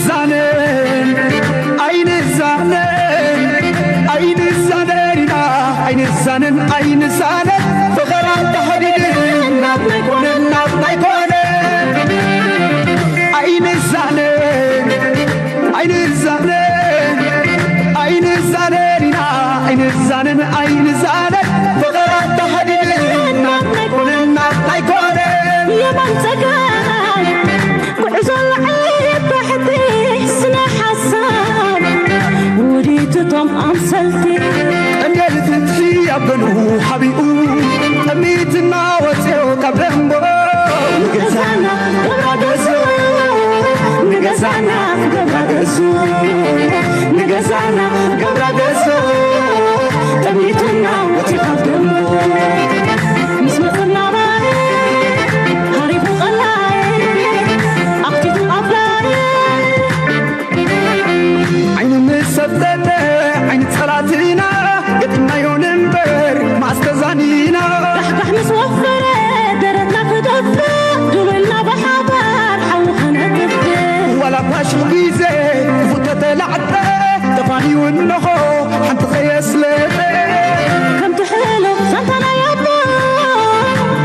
ዛነን ኣይንዛነን ኣይንዛነን ኢና ኣይንዛነን ኣይንዛነን ፍቕራ ተሓዲድን ናብ ናይ ኮነን ናብ ናይ ኮነን ኣይንዛነን ኣይንዛነን ኣይንዛነን ኢና ኣይንዛነን ኣይንዛነን ፍቕራ ተሓዲድን ናብ ናይ ኮነን ናብ ናይ ኮነን የማን ጸጋም ጉዕዞ ላዕሊ ታሕቲ ስነ ሓሳብ ውዲቱቶም ኣምሰልቲ ቀንዴል ፍትሒ ኣብ ገኑ ሓቢኡ ጠሚትና ወፅዮ ካብ ደንቦ ንገዛና ገብራ ገዙ ንገዛና ገብራ ገዙ ንገዛና ገብራ ገዙ ጠሚትና ወፅዮ ካብ ደንቦ ምስ መፅና ሃሪፉ ቀላይ ኣኽቲቱ ኣፍላይ ዓይኑ ምስ ሰብተተ ዓይኒ ጸላትና ገጢምናዮ ንንበር ማስተዛኒና ራሕጋሕ ምስ ወፈረ ደረትና ክደፍእ ድልውና ብሓባር ሓዊ ከነጥፍእ ዋላ ፋሽል ግዜ ክፉተተ ላዕጠ ተፋንዩ እንሆ ሓንቲ ከየስለጠ ከምቲ ሕሉፍ ዛንታ ናይ ኣቦ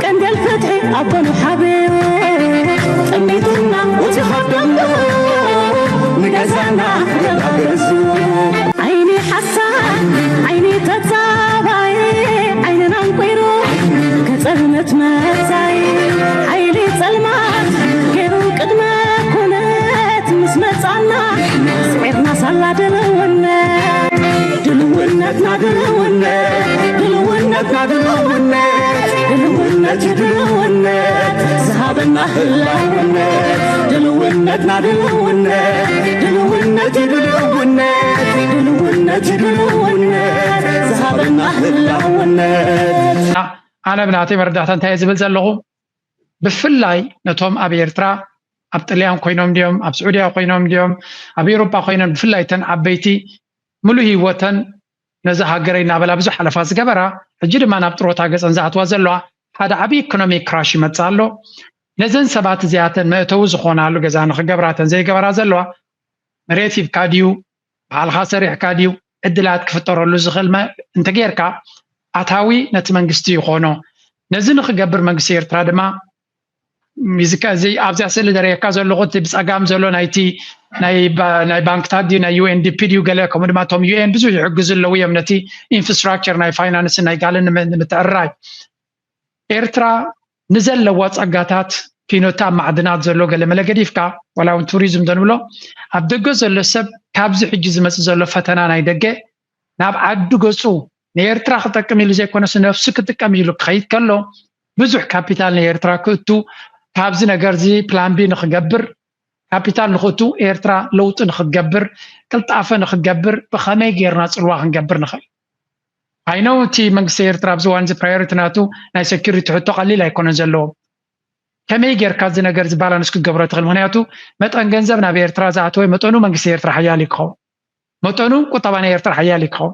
ቀንዴል ፍትሒ ኣቦ ንሓብዮ ጠሚትና እቲ ካብ ደንቡ ንገዛና ገዛ ገዙ ዓይኒ ሓሳድ ዓይኒ ተጻባይ ዓይንና እንቁይሩ ከጸልመት መጻይ ሓይሊ ጸልማት ገይሩ ቅድመ ኩነት ምስ መጻና ስዒርና ሳላ ድልውነት ድልውነትና ድልውነት ድልውነትና ድልውነት ድልውነት እዩ ድልውነት ዝሃበና ህላውነት ድልውነትና ድልውነት ድልውነት እዩ ድልውነት ድልውነት እዩ ድልውነት ዝሃበና ህላውነት ኣነ ብናተይ መረዳእታ እንታይ እየ ዝብል ዘለኹ ብፍላይ ነቶም ኣብ ኤርትራ ኣብ ጥልያን ኮይኖም ድዮም ኣብ ስዑድያ ኮይኖም ድዮም ኣብ ኤውሮጳ ኮይኖም ብፍላይ ተን ዓበይቲ ሙሉ ህይወተን ነዚ ሃገረይ እናበላ ብዙሕ ሓለፋ ዝገበራ ሕጂ ድማ ናብ ጥሮታ ገፀን ዝኣትዋ ዘለዋ ሓደ ዓብዪ ኢኮኖሚ ክራሽ ይመፅእ ኣሎ ነዘን ሰባት እዚኣተን መእተዊ ዝኾናሉ ገዛ ንክገብራተን ዘይገበራ ዘለዋ መሬት ሂብካ ድዩ ባዕልኻ ሰሪሕካ ድዩ ዕድላት ክፍጠረሉ ዝኽእል እንተጌርካ ኣታዊ ነቲ መንግስቲ ይኾኖ ነዚ ንክገብር መንግስቲ ኤርትራ ድማ እዚ ኣብዚኣ ስእሊ ዘርእየካ ዘለኹ እቲ ብፀጋም ዘሎ ናይቲ ናይ ባንክታት ድዩ ናይ ዩኤንዲፒ ድዩ ገለ ከምኡ ድማ እቶም ዩኤን ብዙ ይሕግዙ ኣለዉ እዮም ነቲ ኢንፍራስትራክቸር ናይ ፋይናንስን ናይ ጋልን ንምትዕርራይ ኤርትራ ንዘለዋ ጸጋታት ኪኖታ ማዕድናት ዘሎ ገለመለ ገዲፍካ ዋላ እውን ቱሪዝም ተንብሎ ኣብ ደገ ዘሎ ሰብ ካብዚ ሕጂ ዝመጽእ ዘሎ ፈተና ናይ ደገ ናብ ዓዱ ገጹ ንኤርትራ ክጠቅም ኢሉ ዘይኮነስ ነፍሱ ክጥቀም ኢሉ ክኸይድ ከሎ ብዙሕ ካፒታል ንኤርትራ ክእቱ ካብዚ ነገር እዚ ፕላን ቢ ንክገብር ካፒታል ንክእቱ ኤርትራ ለውጢ ንክትገብር ቅልጣፈ ንክትገብር ብኸመይ ጌርና ጽልዋ ክንገብር ንኽእል I know እቲ መንግስቲ ኤርትራ ኣብዚ እዋን እዚ ፕራዮሪቲ ናቱ ናይ ሴኩሪቲ ሕቶ ቀሊል ኣይኮነን ዘለዎ ከመይ ጌርካ እዚ ነገር እዚ ባላንስ ክትገብሮ ትኽእል ምክንያቱ መጠን ገንዘብ ናብ ኤርትራ ዝኣተወ መጠኑ መንግስቲ ኤርትራ ሓያል እዩ ክኸውን መጠኑ ቁጠባ ናይ ኤርትራ ሓያል እዩ ክኸውን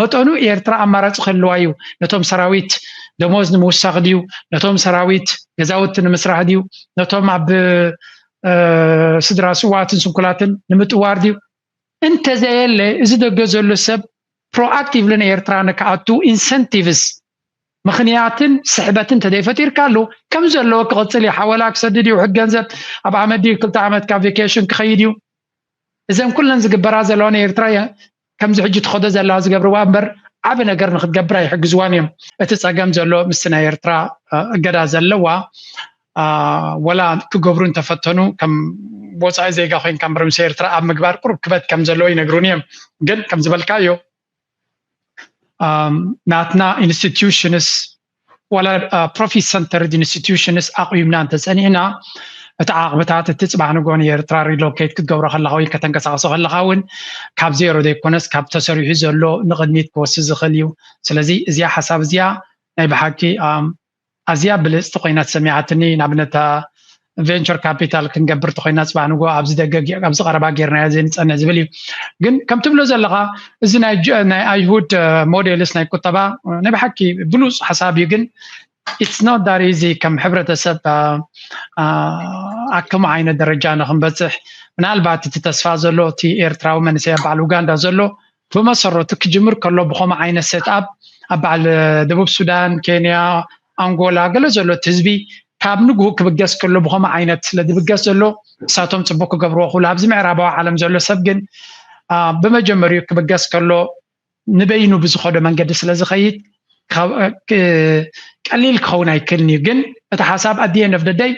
መጠኑ ኤርትራ ኣማራፂ ክህልዋ እዩ ነቶም ሰራዊት ደሞዝ ንምውሳኽ ድዩ ነቶም ሰራዊት ገዛውቲ ንምስራሕ ድዩ ነቶም ኣብ ስድራ ስዋትን ስንኩላትን ንምጥዋር ድዩ እንተዘየለ እዚ ደገ ዘሎ ሰብ ፕሮኣክቲቭሊ ንኤርትራ ንክኣቱ ኢንሰንቲቭስ ምኽንያትን ስሕበትን ተደይፈጢርካሉ ከም ዘለዎ ክቕፅል እዩ ሓወላ ክሰድድ እዩ ውሕድ ገንዘብ ኣብ ዓመት ድዩ ክልተ ዓመት ካብ ቬኬሽን ክኸይድ እዩ እዘን ኩለን ዝግበራ ዘለዋ ንኤርትራ ከምዚ ሕጂ ትኸዶ ዘለዋ ዝገብርዋ እምበር ዓብ ነገር ንክትገብር ኣይሕግዝዋን እዮም እቲ ፀገም ዘሎ ምስ ናይ ኤርትራ እገዳ ዘለዋ ወላ ክገብሩ እንተፈተኑ ከም ወፃኢ ዜጋ ኮይንካ እምበር ምስ ኤርትራ ኣብ ምግባር ቁሩብ ክበት ከም ዘለዎ ይነግሩን እዮም ግን ከም ዝበልካዮ ናትና institutions ወላ profit centered institutions ኣቑምና እንተፀኒዕና እቲ ዓቕምታት እቲ ፅባሕ ንጎ ንኤርትራ relocate ክትገብሮ ከለኻ ወይ ከተንቀሳቕሶ ከለኻ እውን ካብ ዜሮ ዘይኮነስ ካብ ተሰሪሑ ዘሎ ንቕድሚት ክወስድ ዝኽእል እዩ ስለዚ እዚኣ ሓሳብ እዚኣ ናይ ብሓቂ ኣዝያ ብልፅቲ ኮይና ተሰሚዓትኒ ንኣብነት venture capital ክንገብር ተኮይና ፅባሕ ንጎ ኣብዚ ደገ ኣብዚ ቀረባ ጌርናዮ ዘይንፀንሕ ዝብል እዩ ግን ከም ትብሎ ዘለካ እዚ ናይ ኣይሁድ ሞዴልስ ናይ ቁጠባ ናይ ብሓቂ ብሉፅ ሓሳብ እዩ ግን it's not that easy ከም ሕብረተሰብ ኣከም ዓይነት ደረጃ ንክንበፅሕ። ምናልባት እቲ ተስፋ ዘሎ እቲ ኤርትራዊ መንእሰይ ኣብ በዓል ኡጋንዳ ዘሎ ብመሰረቱ ክጅምር ከሎ ብኸምኡ ዓይነት set up ኣብ በዓል ደቡብ ሱዳን፣ ኬንያ፣ ኣንጎላ ገለ ዘሎ እቲ ህዝቢ ካብ ንግሁ ክብገስ ከሎ ብኸምኡ ዓይነት ስለ ዝብገስ ዘሎ እሳቶም ፅቡቅ ክገብርዎ ክብሉ ኣብዚ ምዕራባዊ ዓለም ዘሎ ሰብ ግን ብመጀመሪኡ ክብገስ ከሎ ንበይኑ ብዝኸዶ መንገዲ ስለ ዝኸይድ ቀሊል ክኸውን ኣይክእልን እዩ። ግን እቲ ሓሳብ ኣድየን ኦፍ ደደይ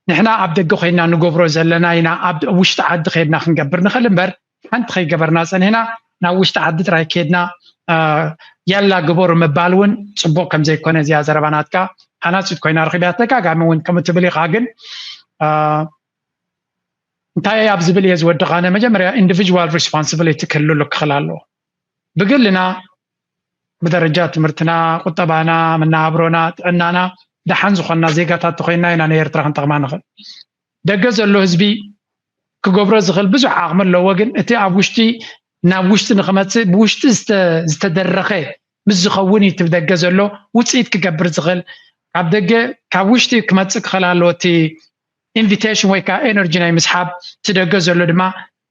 ንሕና ኣብ ደገ ኮይና ንገብሮ ዘለና ኢና ኣብ ውሽጢ ዓዲ ከድና ክንገብር ንኽእል እምበር ሓንቲ ከይገበርና ፀኒሕና ናብ ውሽጢ ዓዲ ጥራይ ከድና ያላ ግበሩ ምባል እውን ፅቡቅ ከምዘይኮነ እዚኣ ዘረባ ናትካ ሓናፂት ኮይና ረኪብያ ተደጋጋሚ እውን ከምትብል ኢኻ። ግን እንታይ ኣብ ዝብል እየ ዝወድኻ ነ መጀመርያ individual responsibility ክህልሉ ክኽእል ኣለዎ። ብግልና ብደረጃ ትምህርትና፣ ቁጠባና፣ መናብሮና፣ ጥዕናና ደሓን ዝኾንና ዜጋታት ተኾይንና ኢና ንኤርትራ ክንጠቕማ ንኽእል። ደገ ዘሎ ህዝቢ ክገብሮ ዝኽእል ብዙሕ ዓቕሚ ኣለዎ። ግን እቲ ኣብ ውሽጢ ናብ ውሽጢ ንኽመፅእ ብውሽጢ ዝተደረኸ ምስ ዝኸውን እዩ እቲ ደገ ዘሎ ውፅኢት ክገብር ዝኽእል። ካብ ደገ ካብ ውሽጢ ክመፅእ ክኽእል ኣለዎ። እቲ invitation ወይ ከዓ energy ናይ ምስሓብ እቲ ደገ ዘሎ ድማ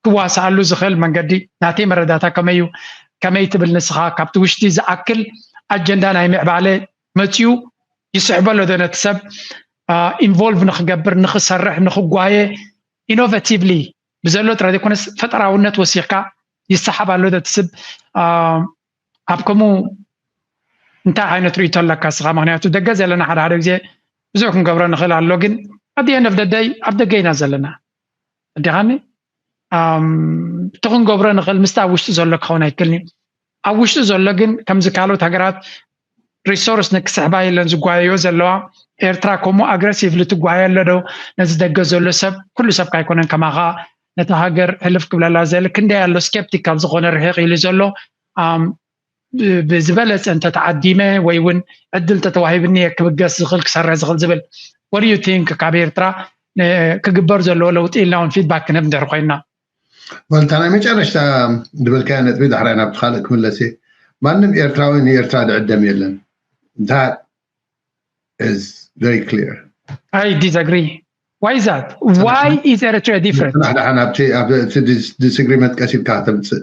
ክዋሳኣሉ ዝኽእል መንገዲ ናተይ መረዳታ ከመይ እዩ? ከመይ ትብል ንስኻ ካብቲ ውሽጢ ዝኣክል ኣጀንዳ ናይ ምዕባለ መፅዩ ይስሕበሎ ዶ ነቲ ሰብ involve ንክገብር ንክሰርሕ ንክጓየ innovatively ብዘሎ ጥራይ ዘይኮነስ ፈጠራውነት ወሲኽካ ይሰሓብ ኣሎ ዶ እቲ ስብ ኣብ ከምኡ እንታይ ዓይነት ርእይቶ ኣለካ ስኻ? ምክንያቱ ደገ ዘለና ሓደ ሓደ ግዜ ብዙሕ ክንገብሮ ንኽእል ኣሎ፣ ግን ኣድየን ኦፍ ደደይ ኣብ ደገ ኢና ዘለና። ኣዲኻኒ እቲ ክንገብሮ ንኽእል ምስቲ ኣብ ውሽጢ ዘሎ ክኸውን ኣይክእልን እዩ። ኣብ ውሽጢ ዘሎ ግን ከምዚ ካልኦት ሃገራት ሪሶርስ ንክስሕባ የለን ዝጓየዮ ዘለዋ። ኤርትራ ከምኡ ኣግረሲቭሊ ትጓየ ኣሎ ዶ? ነዚ ደገ ዘሎ ሰብ ኩሉ ሰብ ካይኮነን ከማኻ ነቲ ሃገር ሕልፍ ክብለላ ዘል ክንደይ ኣሎ ስኬፕቲካል ዝኾነ ርሕቕ ኢሉ ዘሎ ብዝበለፀ እንተተዓዲመ ወይ እውን ዕድል ተተዋሂብኒ ክብገስ ዝኽእል ክሰርሕ ዝኽእል ዝብል ወድዩ ቲንክ ካብ ኤርትራ ክግበር ዘለዎ ለውጢ ኢልና እውን ፊድባክ ክንህብ እንድሕር ኮይንና ወልታ ናይ መጨረሽታ ዝበልካያ ነጥቢ ዳሕራይ ናብቲ ካልእ ክምለስ እየ። ማንም ኤርትራዊ ንኤርትራ ድዕደም የለን። That is very clear. I disagree. Why is that? Why is Eritrea different? ንሕና ኣብቲ ዲስግሪመንት ቀሲልካ ተምፅእ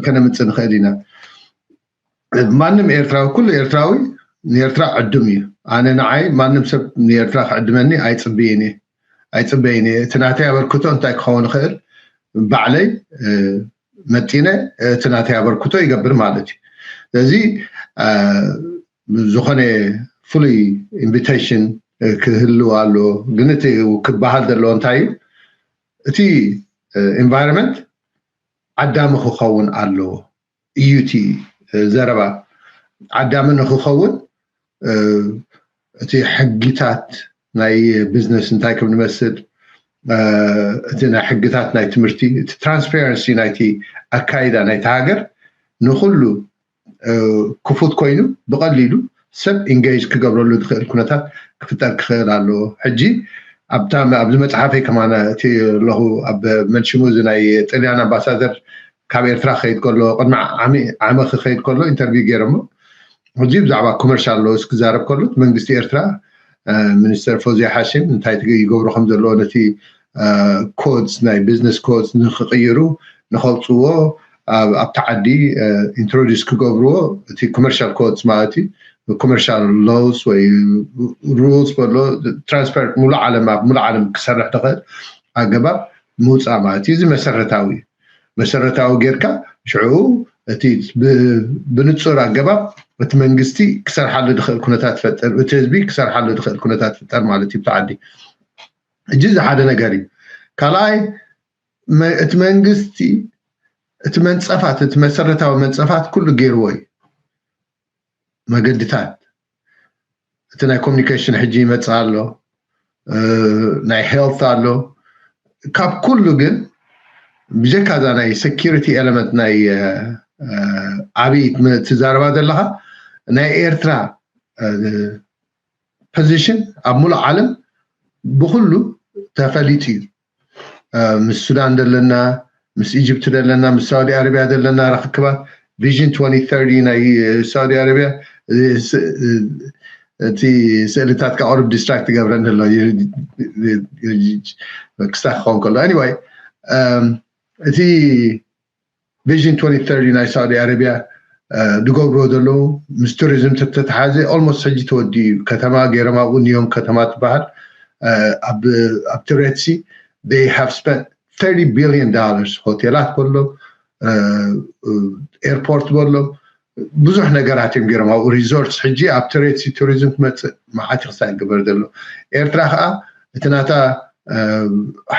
ከነምፅእ ንኽእል ኢና። ማንም ኤርትራዊ ኩሉ ኤርትራዊ ንኤርትራ ዕዱም እዩ። ኣነ ንዓይ ማንም ሰብ ንኤርትራ ክዕድመኒ ኣይፅብይን እየ ኣይፅበይን እየ። እቲ ናተይ ኣበርክቶ እንታይ ክኸውን ይኽእል ባዕለይ መጢነ እቲ ናተይ ኣበርክቶ ይገብር ማለት እዩ። ስለዚ ዝኾነ ፍሉይ ኢንቪቴሽን ክህልው ኣለዎ። ግን እቲ ክበሃል ዘለዎ እንታይ እዩ? እቲ ኢንቫይሮንመንት ዓዳሚ ክኸውን ኣለዎ እዩ እቲ ዘረባ። ዓዳሚ ንክኸውን እቲ ሕጊታት ናይ ቢዝነስ እንታይ ከም ንመስል እቲ ናይ ሕግታት ናይ ትምህርቲ እቲ ትራንስፓረንሲ ናይቲ ኣካይዳ ናይቲ ሃገር ንኩሉ ክፉት ኮይኑ ብቐሊሉ ሰብ ኢንጌጅ ክገብረሉ ዝኽእል ኩነታት ክፍጠር ክኽእል ኣለዎ። ሕጂ ኣብታ ኣብዚ መፅሓፈይ ከማና እቲ ኣለኹ ኣብ መንሽሙ እዚ ናይ ጥልያን ኣምባሳደር ካብ ኤርትራ ክኸይድ ከሎ ቅድሚ ዓመ ክኸይድ ከሎ ኢንተርቪው ገይረሞ ሕጂ ብዛዕባ ኮመርሻል ሎስ ክዛረብ ከሎ መንግስቲ ኤርትራ ሚኒስተር ፎዚያ ሓሽም እንታይ ይገብሩ ከም ዘለዎ ነቲ ኮድስ ናይ ቢዝነስ ኮድስ ንክቅይሩ ንከውፅዎ ኣብቲ ዓዲ ኢንትሮዲስ ክገብርዎ እቲ ኮመርሻል ኮድስ ማለት እዩ ኮመርሻል ሎስ ወይ ሩልስ በሎ ትራንስፓረንት ሙሉ ዓለም ኣብ ሙሉ ዓለም ክሰርሕ ዝኽእል ኣገባብ ምውፃእ ማለት እዩ። እዚ መሰረታዊ እዩ። መሰረታዊ ጌርካ ሽዑ እቲ ብንፁር ኣገባብ እቲ መንግስቲ ክሰርሓሉ ዝኽእል ኩነታት ትፈጥር፣ እቲ ህዝቢ ክሰርሓሉ ዝኽእል ኩነታት ትፍጠር ማለት እዩ። ብቲ ዓዲ ሕጂ እዚ ሓደ ነገር እዩ። ካልኣይ እቲ መንግስቲ እቲ መንፀፋት እቲ መሰረታዊ መንፀፋት ኩሉ ገይርዎ እዩ። መገድታት እቲ ናይ ኮሚኒኬሽን ሕጂ ይመፅእ ኣሎ፣ ናይ ሄልት ኣሎ። ካብ ኩሉ ግን ብጀካ እዛ ናይ ሴኪሪቲ ኤለመንት ናይ ኣብይ ትዛረባ ዘለካ ናይ ኤርትራ ፖዚሽን ኣብ ሙሉእ ዓለም ብኩሉ ተፈሊጡ እዩ። ምስ ሱዳን ዘለና፣ ምስ ኢጅፕት ዘለና፣ ምስ ሳውዲ ኣረቢያ ዘለና ርክክባት ቪዥን ትወንቲ ተርቲ ናይ ሳውዲ ኣረቢያ፣ ስ- እቲ ስእልታት ቃ ቁሩብ distract ይገብረኒ ኣሎ። ክስታ ክኸውን ከሎ anyway እቲ Vision twenty thirty ናይ ሳዑዲ ኣረቢያ ዝገብርዎ ዘለዉ ምስ ቱሪዝም ተተተሓዘ almost ሕጂ ተወዲኡ እዩ። ከተማ ገይሮም ኣብኡ ኒዮም ከተማ ትበሃል ኣብቲ ሬድሲ they have spent thirty billion dollars ሆቴላት በሎ ኤርፖርት በሎ ብዙሕ ነገራት እዮም ገይሮም ኣብኡ ሪዞርትስ። ሕጂ ኣብቲ ሬድሲ ቱሪዝም ክመፅእ መዓት ክሳይ ዝግበር ዘሎ። ኤርትራ ከዓ እቲ ናታ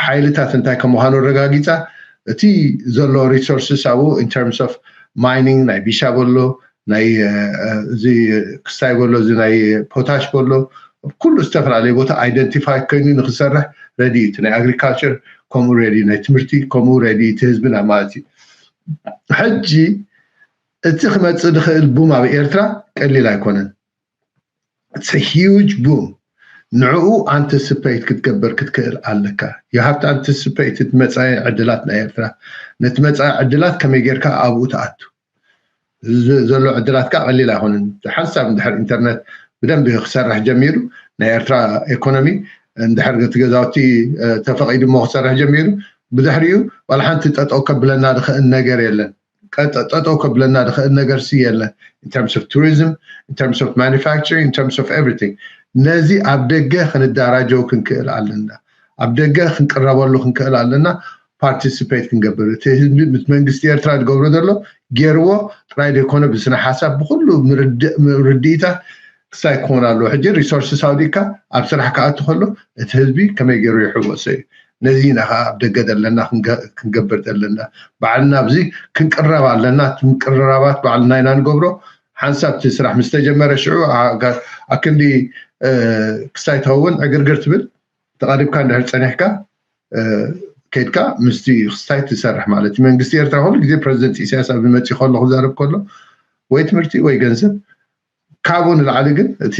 ሓይልታት እንታይ ከምዃኑ ኣረጋጊፃ እቲ ዘሎ resources ኣብኡ in terms of mining ናይ ቢሻ በሎ ናይ እዚ ክስታይ በሎ እዚ ናይ ፖታሽ በሎ ኩሉ ዝተፈላለየ ቦታ identify ኮይኑ ንክሰርሕ ready እዩ። እቲ ናይ agriculture ከምኡ ready እዩ፣ ናይ ትምህርቲ ከምኡ ready እዩ፣ እቲ ህዝብና ማለት እዩ። ሕጂ እቲ ክመፅእ ዝኽእል boom ኣብ ኤርትራ ቀሊል ኣይኮነን። It's a huge boom። ንዕኡ anticipate ክትገብር ክትክእል ኣለካ። You have to anticipate እቲ መፃኢ ዕድላት ናይ ኤርትራ። ነቲ መፃኢ ዕድላት ከመይ ጌርካ ኣብኡ ትኣቱ። ዘሎ ዕድላት ከዓ ቀሊል ኣይኮነን። ሓንሳብ እንድሕር ኢንተርነት ብደንቢ ክሰርሕ ጀሚሩ ናይ ኤርትራ ኢኮኖሚ እንድሕር እቲ ገዛውቲ ተፈቒዱ እሞ ክሰርሕ ጀሚሩ ብድሕሪኡ ዋላ ሓንቲ ጠጠው ከብለና ዝኽእል ነገር የለን። ጠጠው ከብለና ዝኽእል ነገር ሲ የለን። In terms of tourism, in terms of manufacturing, in terms of everything ነዚ ኣብ ደገ ክንደራጀው ክንክእል ኣለና። ኣብ ደገ ክንቅረበሉ ክንክእል ኣለና። Participate ክንገብር እቲ ህዝቢ ምስ መንግስቲ ኤርትራ ዝገብሮ ዘሎ ገይርዎ ጥራይ ዘይኮነ ብስነ ሓሳብ ብኩሉ ርድኢታት ክሳይ ክኾን ኣለዎ። ሕጂ resources ኣውዲእካ ኣብ ስራሕ ክኣቱ ከሎ እቲ ህዝቢ ከመይ ገይሩ ይሕወሶ እዩ። ነዚ ኢና ከዓ ኣብ ደገ ዘለና ክንገብር ዘለና። ባዕልና ኣብዚ ክንቅረብ ኣለና። እቲ ምቅርራባት ባዕልና ኢና ንገብሮ። ሓንሳብ እቲ ስራሕ ምስ ተጀመረ ሽዑ ኣክንዲ ክሳይ ትኸውን ዕግርግር ትብል ተቐሪብካ እንድሕር ፀኒሕካ ከድካ ምስቲ ክስታይ ትሰርሕ ማለት እዩ። መንግስቲ ኤርትራ ኩሉ ግዜ ፕረዚደንት ኢሳያስ ኣብ መፅእ ከሎ ክዛረብ ከሎ ወይ ትምህርቲ ወይ ገንዘብ ካብኡ ንላዕሊ ግን እቲ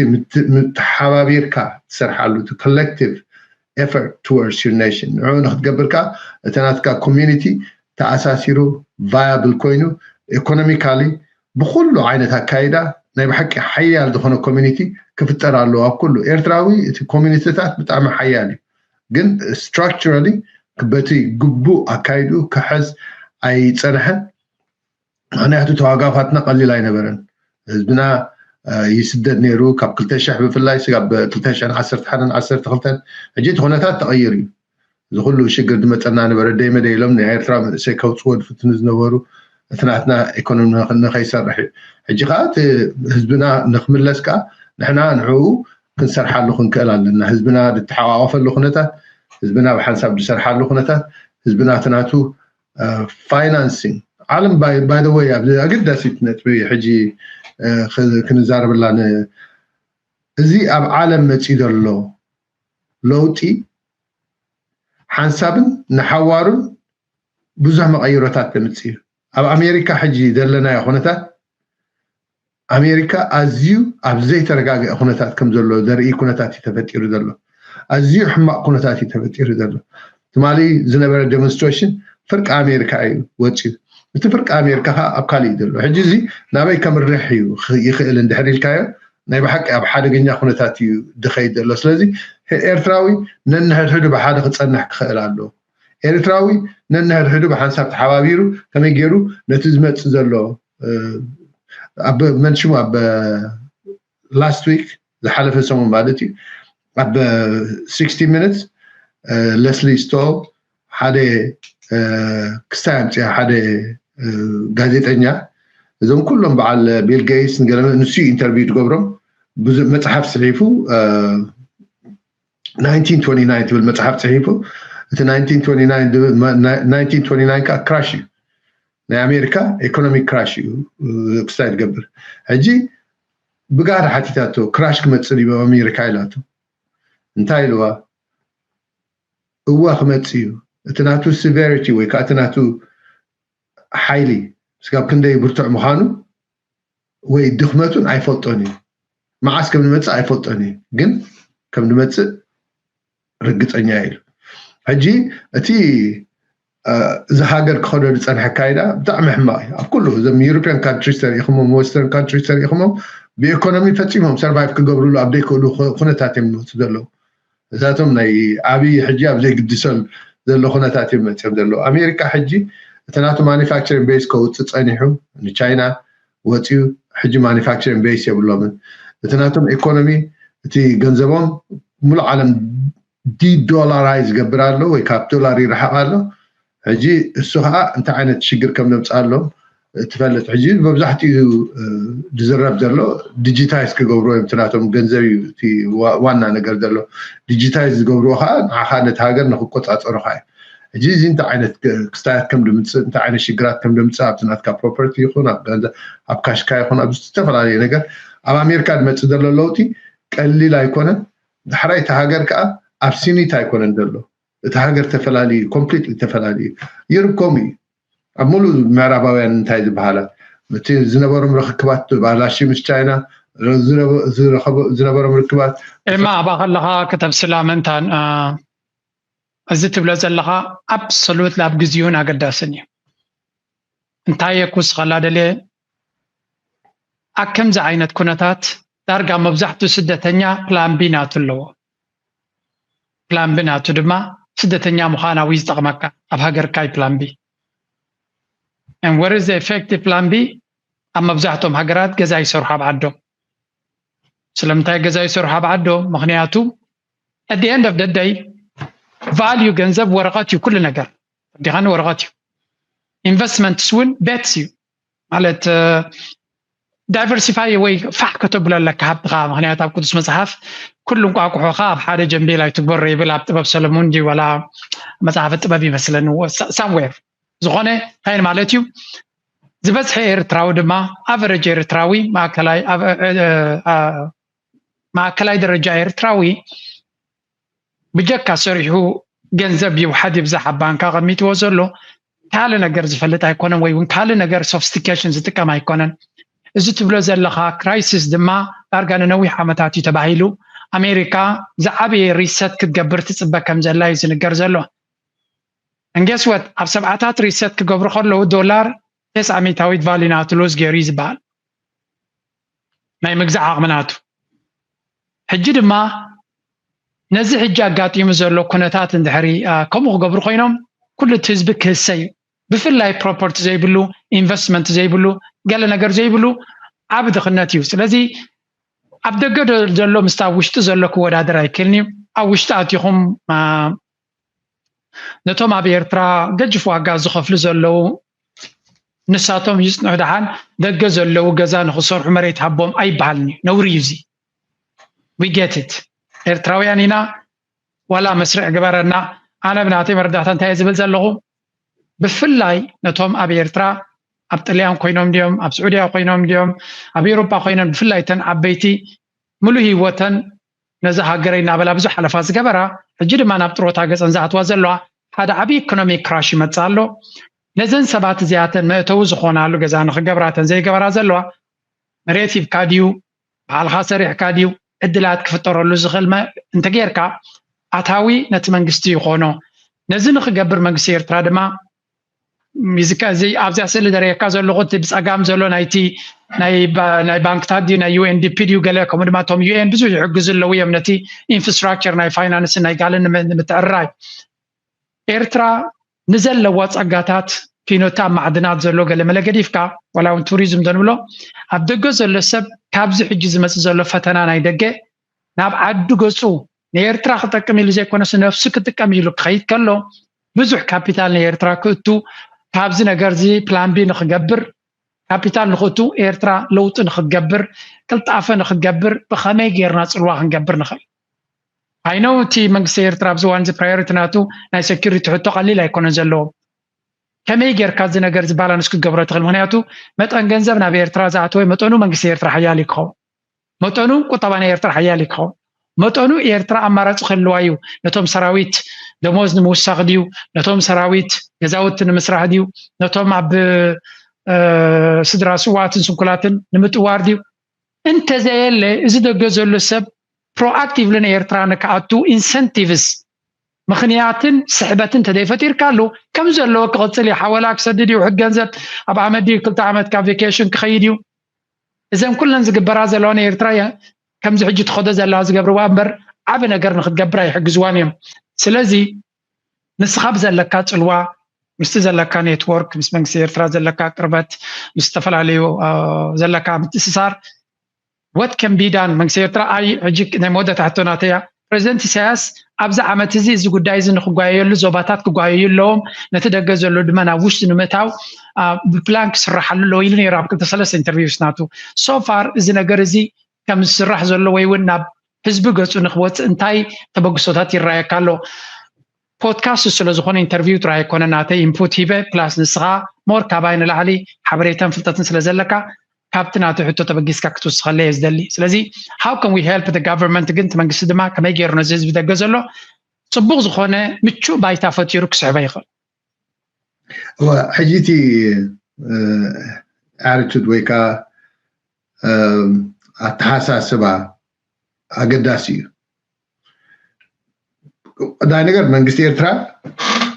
ምትሓባቢርካ ትሰርሓሉ እቲ collective effort towards your nation ንዕኡ ንክትገብር ከዓ እቲ ናትካ community ተኣሳሲሩ viable ኮይኑ economically ብኩሉ ዓይነት ኣካይዳ ናይ ብሓቂ ሓያል ዝኾነ community ክፍጠር ኣለዎ ኣብ ኩሉ ኤርትራዊ እቲ ኮሚኒቲታት ብጣዕሚ ሓያል እዩ ግን structurally በቲ ግቡእ ኣካይዱ ክሕዝ ኣይፀንሐን። ምክንያቱ ተዋጋፋትና ቀሊል ኣይነበረን። ህዝብና ይስደድ ነይሩ ካብ ክልተ ሽሕ ብፍላይ ስጋብ ክልተ ሽሕን ዓሰርተ ሓደን ዓሰርተ ክልተን ሕጂ እቲ ኩነታት ተቐይሩ እዩ። እዚ ኩሉ ሽግር ዝመፀና ነበረ ደይመደ ኢሎም ናይ ኤርትራ መንእሰይ ከውፅዎ ዝፍትኑ ዝነበሩ እቲ ናትና ኢኮኖሚ ንኸይሰርሕ እዩ። ሕጂ ከዓ እቲ ህዝብና ንክምለስ ከዓ ንሕና ንዕኡ ክንሰርሓሉ ክንክእል ኣለና። ህዝብና ዝተሓቋቆፈሉ ኩነታት፣ ህዝብና ብሓንሳብ ዝሰርሓሉ ኩነታት፣ ህዝብና እቲ ናቱ ፋይናንሲንግ ዓለም by the way ኣብዚ ኣገዳሲት ነጥቢ ሕጂ ክንዛረብላ እዚ ኣብ ዓለም መፂኡ ዘሎ ለውጢ ሓንሳብን ንሓዋሩን ብዙሕ መቐይሮታት ተምፅእ እዩ። ኣብ ኣሜሪካ ሕጂ ዘለናዮ ኩነታት ኣሜሪካ ኣዝዩ ኣብ ዘይተረጋግአ ኩነታት ከም ዘሎ ዘርኢ ኩነታት እዩ ተፈጢሩ ዘሎ። ኣዝዩ ሕማቕ ኩነታት እዩ ተፈጢሩ ዘሎ። ትማሊ ዝነበረ ዴሞንስትሬሽን ፍርቂ ኣሜሪካ እዩ ወፂኡ። እቲ ፍርቂ ኣሜሪካ ከዓ ኣብ ካሊእ ዘሎ ሕጂ እዚ ናበይ ከምርሕ እዩ ይኽእል እንድሕር ኢልካዮ ናይ ብሓቂ ኣብ ሓደገኛ ኩነታት እዩ ዝኸይድ ዘሎ። ስለዚ ኤርትራዊ ነንሕድሕዱ ብሓደ ክፀንሕ ክኽእል ኣለዎ። ኤርትራዊ ነንሕድሕዱ ብሓንሳብ ተሓባቢሩ ከመይ ገይሩ ነቲ ዝመፅእ ዘሎ ኣብ መንሽሙ ኣብ last week ዝሓለፈ ሰሙን ማለት እዩ ኣብ sixty minutes ለስሊ ስቶል ሓደ ክስታይ ኣምፅኣ ሓደ ጋዜጠኛ እዞም ኩሎም በዓል ቢል ጌትስ ንገለ ንሱ ኢንተርቪው ትገብሮም ብዙ መፅሓፍ ፅሒፉ nineteen twenty-nine ትብል መፅሓፍ ፅሒፉ እቲ nineteen twenty-nine ከዓ ክራሽ እዩ ናይ ኣሜሪካ ኢኮኖሚክ ክራሽ እዩ ክስታይ ትገብር ሕጂ ብጋህዲ ሓቲታቶ ክራሽ ክመፅእ ድዩ ኣብ ኣሜሪካ ኢላቶ እንታይ ኢልዋ እዋ ክመፅእ እዩ እቲ ናቱ ሲቨሪቲ ወይ ከዓ እቲ ናቱ ሓይሊ ስጋብ ክንደይ ብርቱዕ ምዃኑ ወይ ድኽመቱን ኣይፈልጦን እዩ መዓስ ከም ንመፅእ ኣይፈልጦን እዩ ግን ከም ንመፅእ ርግፀኛ ኢሉ ሕጂ እቲ እዚ ሃገር ክኸዶ ዝፀንሐ ኣካይዳ ብጣዕሚ ሕማቕ እዩ ኣብ ኩሉ እዞም European countries ተሪኢኹሞም western countries ተሪኢኹሞም ብኢኮኖሚ ፈፂሞም ሰርቫይቭ ክገብርሉ ኣብ ዘይክእሉ ኩ- ኩነታት እዮም ዝመፁ ዘለዉ። እዛቶም ናይ ኣብይ ሕጂ ኣብ ዘይግድሰል ዘሎ ኩነታት እዮም መፅኦም ዘለዉ። ኣሜሪካ ሕጂ እቲ ናቱ ማኒፋክቸሪንግ ቤዝ ከውፅእ ፀኒሑ ንቻይና ወፂኡ፣ ሕጂ ማኒፋክቸሪንግ ቤዝ የብሎምን። እቲ ናቶም ኢኮኖሚ፣ እቲ ገንዘቦም ሙሉእ ዓለም ዲዶላራይዝ ይገብር ኣሎ ወይ ካብ ዶላር ይረሓቕ ኣሎ። ሕጂ እሱ ከዓ እንታይ ዓይነት ሽግር ከም ዘምፅኣሎም ትፈልጥ። ሕጂ መብዛሕትኡ ዝዝረብ ዘሎ ዲጂታይዝ ክገብርዎ እዮም። እቲ ናቶም ገንዘብ እዩ እቲ ዋና ነገር ዘሎ። ዲጂታይዝ ዝገብርዎ ከዓ ንዓኻ ነቲ ሃገር ንክቆፃፀሩካ እዩ። ሕጂ እዚ እንታይ ዓይነት ክስታያት ከም ድምፅእ፣ እንታይ ዓይነት ሽግራት ከም ድምፅእ ኣብቲ ናትካ ፕሮፐርቲ ይኹን ኣብ ካሽካ ይኹን ኣብ ዝተፈላለዩ ነገር ኣብ ኣሜሪካ ዝመፅእ ዘሎ ለውጢ ቀሊል ኣይኮነን። ዳሕራይ እቲ ሃገር ከዓ ኣብ ሲኒት ኣይኮነን ዘሎ። እቲ ሃገር ተፈላለዩ፣ ኮምፕሊትሊ ተፈላለዩ። ዩሮፕ ከምኡ እዩ። ኣብ ሙሉእ ምዕራባውያን እንታይ ዝበሃላ እቲ ዝነበሮም ርክክባት ባላሺ ምስ ቻይና ዝነበሮም ርክባት ኤማ ኣባ ከለካ ከተብስላ መንታን እዚ ትብሎ ዘለካ ኣብሶሉት ኣብ ግዜኡን ኣገዳስን እዩ። እንታይ የኩስ ከላ ደልየ ኣብ ከምዚ ዓይነት ኩነታት ዳርጋ መብዛሕትኡ ስደተኛ ፕላን ቢ ናቱ ኣለዎ። ፕላን ቢ ናቱ ድማ ስደተኛ ምዃን ኣብኡ ዝጠቕመካ ኣብ ሃገርካ እዩ ፕላን ቢ። And what is the effective plan B? ኣብ መብዛሕትኦም ሃገራት ገዛ ይሰርሑ ኣብ ዓዶም። ስለምንታይ ገዛ ይሰርሑ ኣብ ዓዶም? ምክንያቱ at the end of the day ቫልዩ ገንዘብ ወረቐት እዩ፣ ኩሉ ነገር ዲኻን ወረቐት እዩ። ኢንቨስትመንትስ እውን ቤትስ እዩ ማለት ዳይቨርሲፋይ ወይ ፋሕ ከተብሎ ኣለካ ሃብትኻ። ምክንያቱ ኣብ ቅዱስ መፅሓፍ ኩሉ እንቋቁሖኻ ኣብ ሓደ ጀንቤል ኣይትግበሮ ይብል ኣብ ጥበብ ሰለሙን ድዩ ዋላ መፅሓፈ ጥበብ ይመስለኒ ሳምዌር። ዝኾነ እንታይ ማለት እዩ? ዝበዝሐ ኤርትራዊ ድማ ኣቨረጅ ኤርትራዊ ማእከላይ ደረጃ ኤርትራዊ ብጀካ ሰሪሑ ገንዘብ ይውሓድ ይብዛሕ ኣብ ባንክ ኣቐሚጥዎ ዘሎ ካልእ ነገር ዝፈልጥ ኣይኮነን፣ ወይ እውን ካልእ ነገር ሶፊስቲኬሽን ዝጥቀም ኣይኮነን። እዚ ትብሎ ዘለኻ ክራይሲስ ድማ ዳርጋ ንነዊሕ ዓመታት እዩ ተባሂሉ። ኣሜሪካ ዝዓበየ ሪሰት ክትገብር ትፅበ ከም ዘላ እዩ ዝንገር ዘሎ። እንጌስወት ኣብ ሰብዓታት ሪሰት ክገብሩ ከለዉ ዶላር ተስዓ ሚእታዊት ቫሊ ናቱ ሉዝ ገይሩ እዩ ዝበሃል ናይ ምግዛእ ዓቕሚ ናቱ። ሕጂ ድማ ነዚ ሕጂ ኣጋጢሙ ዘሎ ኩነታት እንድሕሪ ከምኡ ክገብሩ ኮይኖም ኩሉ እቲ ህዝቢ ክህሰ እዩ። ብፍላይ ፕሮፐርቲ ዘይብሉ፣ ኢንቨስትመንት ዘይብሉ፣ ገለ ነገር ዘይብሉ ዓብ ድኽነት እዩ። ስለዚ ኣብ ደገ ዘሎ ምስቲ ኣብ ውሽጢ ዘሎ ክወዳደር ኣይክእልን እዩ። ኣብ ውሽጢ ኣቲኹም ነቶም ኣብ ኤርትራ ገጅፍ ዋጋ ዝኸፍሉ ዘለዉ ንሳቶም ይጽንሑ ደሓን ደገ ዘለዉ ገዛ ንኽሰርሑ መሬት ሃቦም ኣይበሃልን እዩ። ነውሪ እዩ እዚ። We get it። ኤርትራውያን ኢና። ዋላ መስርዕ ግበረና። ኣነ ብናተይ መረዳእታ እንታይ እየ ዝብል ዘለኹ? ብፍላይ ነቶም ኣብ ኤርትራ ኣብ ጥልያን ኮይኖም ድዮም ኣብ ስዑድያ ኮይኖም ድዮም ኣብ ኤውሮጳ ኮይኖም ብፍላይ ተን ዓበይቲ ሙሉእ ህይወተን ነዛ ሃገረይ እናበላ ብዙሕ ሓለፋ ዝገበራ ሕጂ ድማ ናብ ጥሮታ ገፀን ዝኣትዋ ዘለዋ ሓደ ዓብዪ ኢኮኖሚ ክራሽ ይመፅእ ኣሎ። ነዘን ሰባት እዚኣተን መእተዊ ዝኾናሉ ገዛ ንክገብራተን ዘይገበራ ዘለዋ መሬት ሂብካ ድዩ ባዕልኻ ሰሪሕካ ድዩ ዕድላት ክፍጠረሉ ዝኽእል እንተጌርካ ኣታዊ ነቲ መንግስቲ ይኾኖ። ነዚ ንክገብር መንግስቲ ኤርትራ ድማ እዚ ኣብዚኣ ስእሊ ዘርእየካ ዘለኹ እቲ ብፀጋም ዘሎ ናይቲ ናይ ባንክታት ድዩ ናይ ዩኤንዲፒ ድዩ ገለ ከምኡ ድማ እቶም ዩኤን ብዙሕ ይሕግዙ ኣለዉ እዮም ነቲ ኢንፍራስትራክቸር ናይ ፋይናንስ ናይ ጋልን ንምትዕርራይ ኤርትራ ንዘለዋ ጸጋታት ኪኖታ ማዕድናት ዘሎ ገለመለ ገዲፍካ ዋላ እውን ቱሪዝም ዘንብሎ ኣብ ደገ ዘሎ ሰብ ካብዚ ሕጂ ዝመጽእ ዘሎ ፈተና ናይ ደገ ናብ ዓዱ ገጹ ንኤርትራ ክጠቅም ኢሉ ዘይኮነስ ነፍሱ ክጥቀም ኢሉ ክኸይድ ከሎ ብዙሕ ካፒታል ንኤርትራ ክእቱ ካብዚ ነገር እዚ ፕላን ቢ ንክገብር ካፒታል ንክእቱ ኤርትራ ለውጢ ንክትገብር ቅልጣፈ ንክትገብር ብኸመይ ጌርና ጽልዋ ክንገብር ንኽእል? ኣይነው እቲ መንግስቲ ኤርትራ ኣብዚ ዋን እዚ ፕራዮሪቲ ናቱ ናይ ሴኩሪቲ ሕቶ ቀሊል ኣይኮነን ዘለዎም። ከመይ ጌርካ እዚ ነገር እዚ ባላንስ ክትገብሮ ትኽእል? ምክንያቱ መጠን ገንዘብ ናብ ኤርትራ ዝኣተወ መጠኑ መንግስቲ ኤርትራ ሓያል እዩ ክኸውን፣ መጠኑ ቁጠባ ናይ ኤርትራ ሓያል እዩ ክኸውን፣ መጠኑ ኤርትራ ኣማራፂ ክህልዋ እዩ። ነቶም ሰራዊት ደሞዝ ንምውሳኽ ድዩ? ነቶም ሰራዊት ገዛውቲ ንምስራሕ ድዩ? ነቶም ኣብ ስድራ ስዋትን ስንኩላትን ንምጥዋር ድዩ? እንተዘየለ እዚ ደገ ዘሎ ሰብ ፕሮኣክቲቭሊ ንኤርትራ ንክኣቱ ኢንሰንቲቭስ ምኽንያትን ስሕበትን ተዘይፈጢርካሉ ከም ዘለዎ ክቕፅል እዩ። ሓወላ ክሰድድ እዩ፣ ውሕድ ገንዘብ ኣብ ዓመት ድዩ ክልተ ዓመት ካብ ቬኬሽን ክኸይድ እዩ። እዘን ኩለን ዝግበራ ዘለዋ ንኤርትራ ከምዚ ሕጂ ትኸዶ ዘለዋ ዝገብርዋ እምበር ዓቢ ነገር ንክትገብር ኣይሕግዝዋን እዮም። ስለዚ ንስኻ ብዘለካ ጽልዋ ምስቲ ዘለካ ኔትወርክ ምስ መንግስቲ ኤርትራ ዘለካ ቅርበት ምስ ዝተፈላለዩ ዘለካ ምትእስሳር what can be done መንግስቲ ኤርትራ ኣይ ሕጂ ናይ መወዳእታ ሕቶ ናተያ ፕሬዚደንት ኢሳያስ ኣብዚ ዓመት እዚ እዚ ጉዳይ እዚ ንክጓየየሉ ዞባታት ክጓየዩ ኣለዎም ነቲ ደገ ዘሎ ድማ ናብ ውሽጢ ንምእታው ብፕላን ክስራሓሉ ኣለዎ ኢሉ ነይሩ ኣብ ክልተ ሰለስተ ኢንተርቪውስ ናቱ so far እዚ ነገር እዚ ከም ዝስራሕ ዘሎ ወይ እውን ናብ ህዝቢ ገጹ ንክወፅእ እንታይ ተበግሶታት ይረኣየካ ኣሎ ፖድካስት ስለ ዝኾነ ኢንተርቪው ጥራይ ኣይኮነ ናተይ ኢንፑት ሂበ ፕላስ ንስኻ more ካባይ ንላዕሊ ሓበሬታን ፍልጠትን ስለ ዘለካ ካብቲ ናተይ ሕቶ ተበጊስካ ክትውስኸለይ እየ ዝደሊ ስለዚ how can we help the government ግን እቲ መንግስቲ ድማ ከመይ ገይሩ ነዚ ህዝቢ ደገ ዘሎ ፅቡቕ ዝኾነ ምቹእ ባይታ ፈጢሩ ክስዕበ ይኽእል ሕጂ እቲ attitude ወይ ከዓ ኣተሓሳስባ ኣገዳሲ እዩ ቀዳይ ነገር መንግስቲ ኤርትራ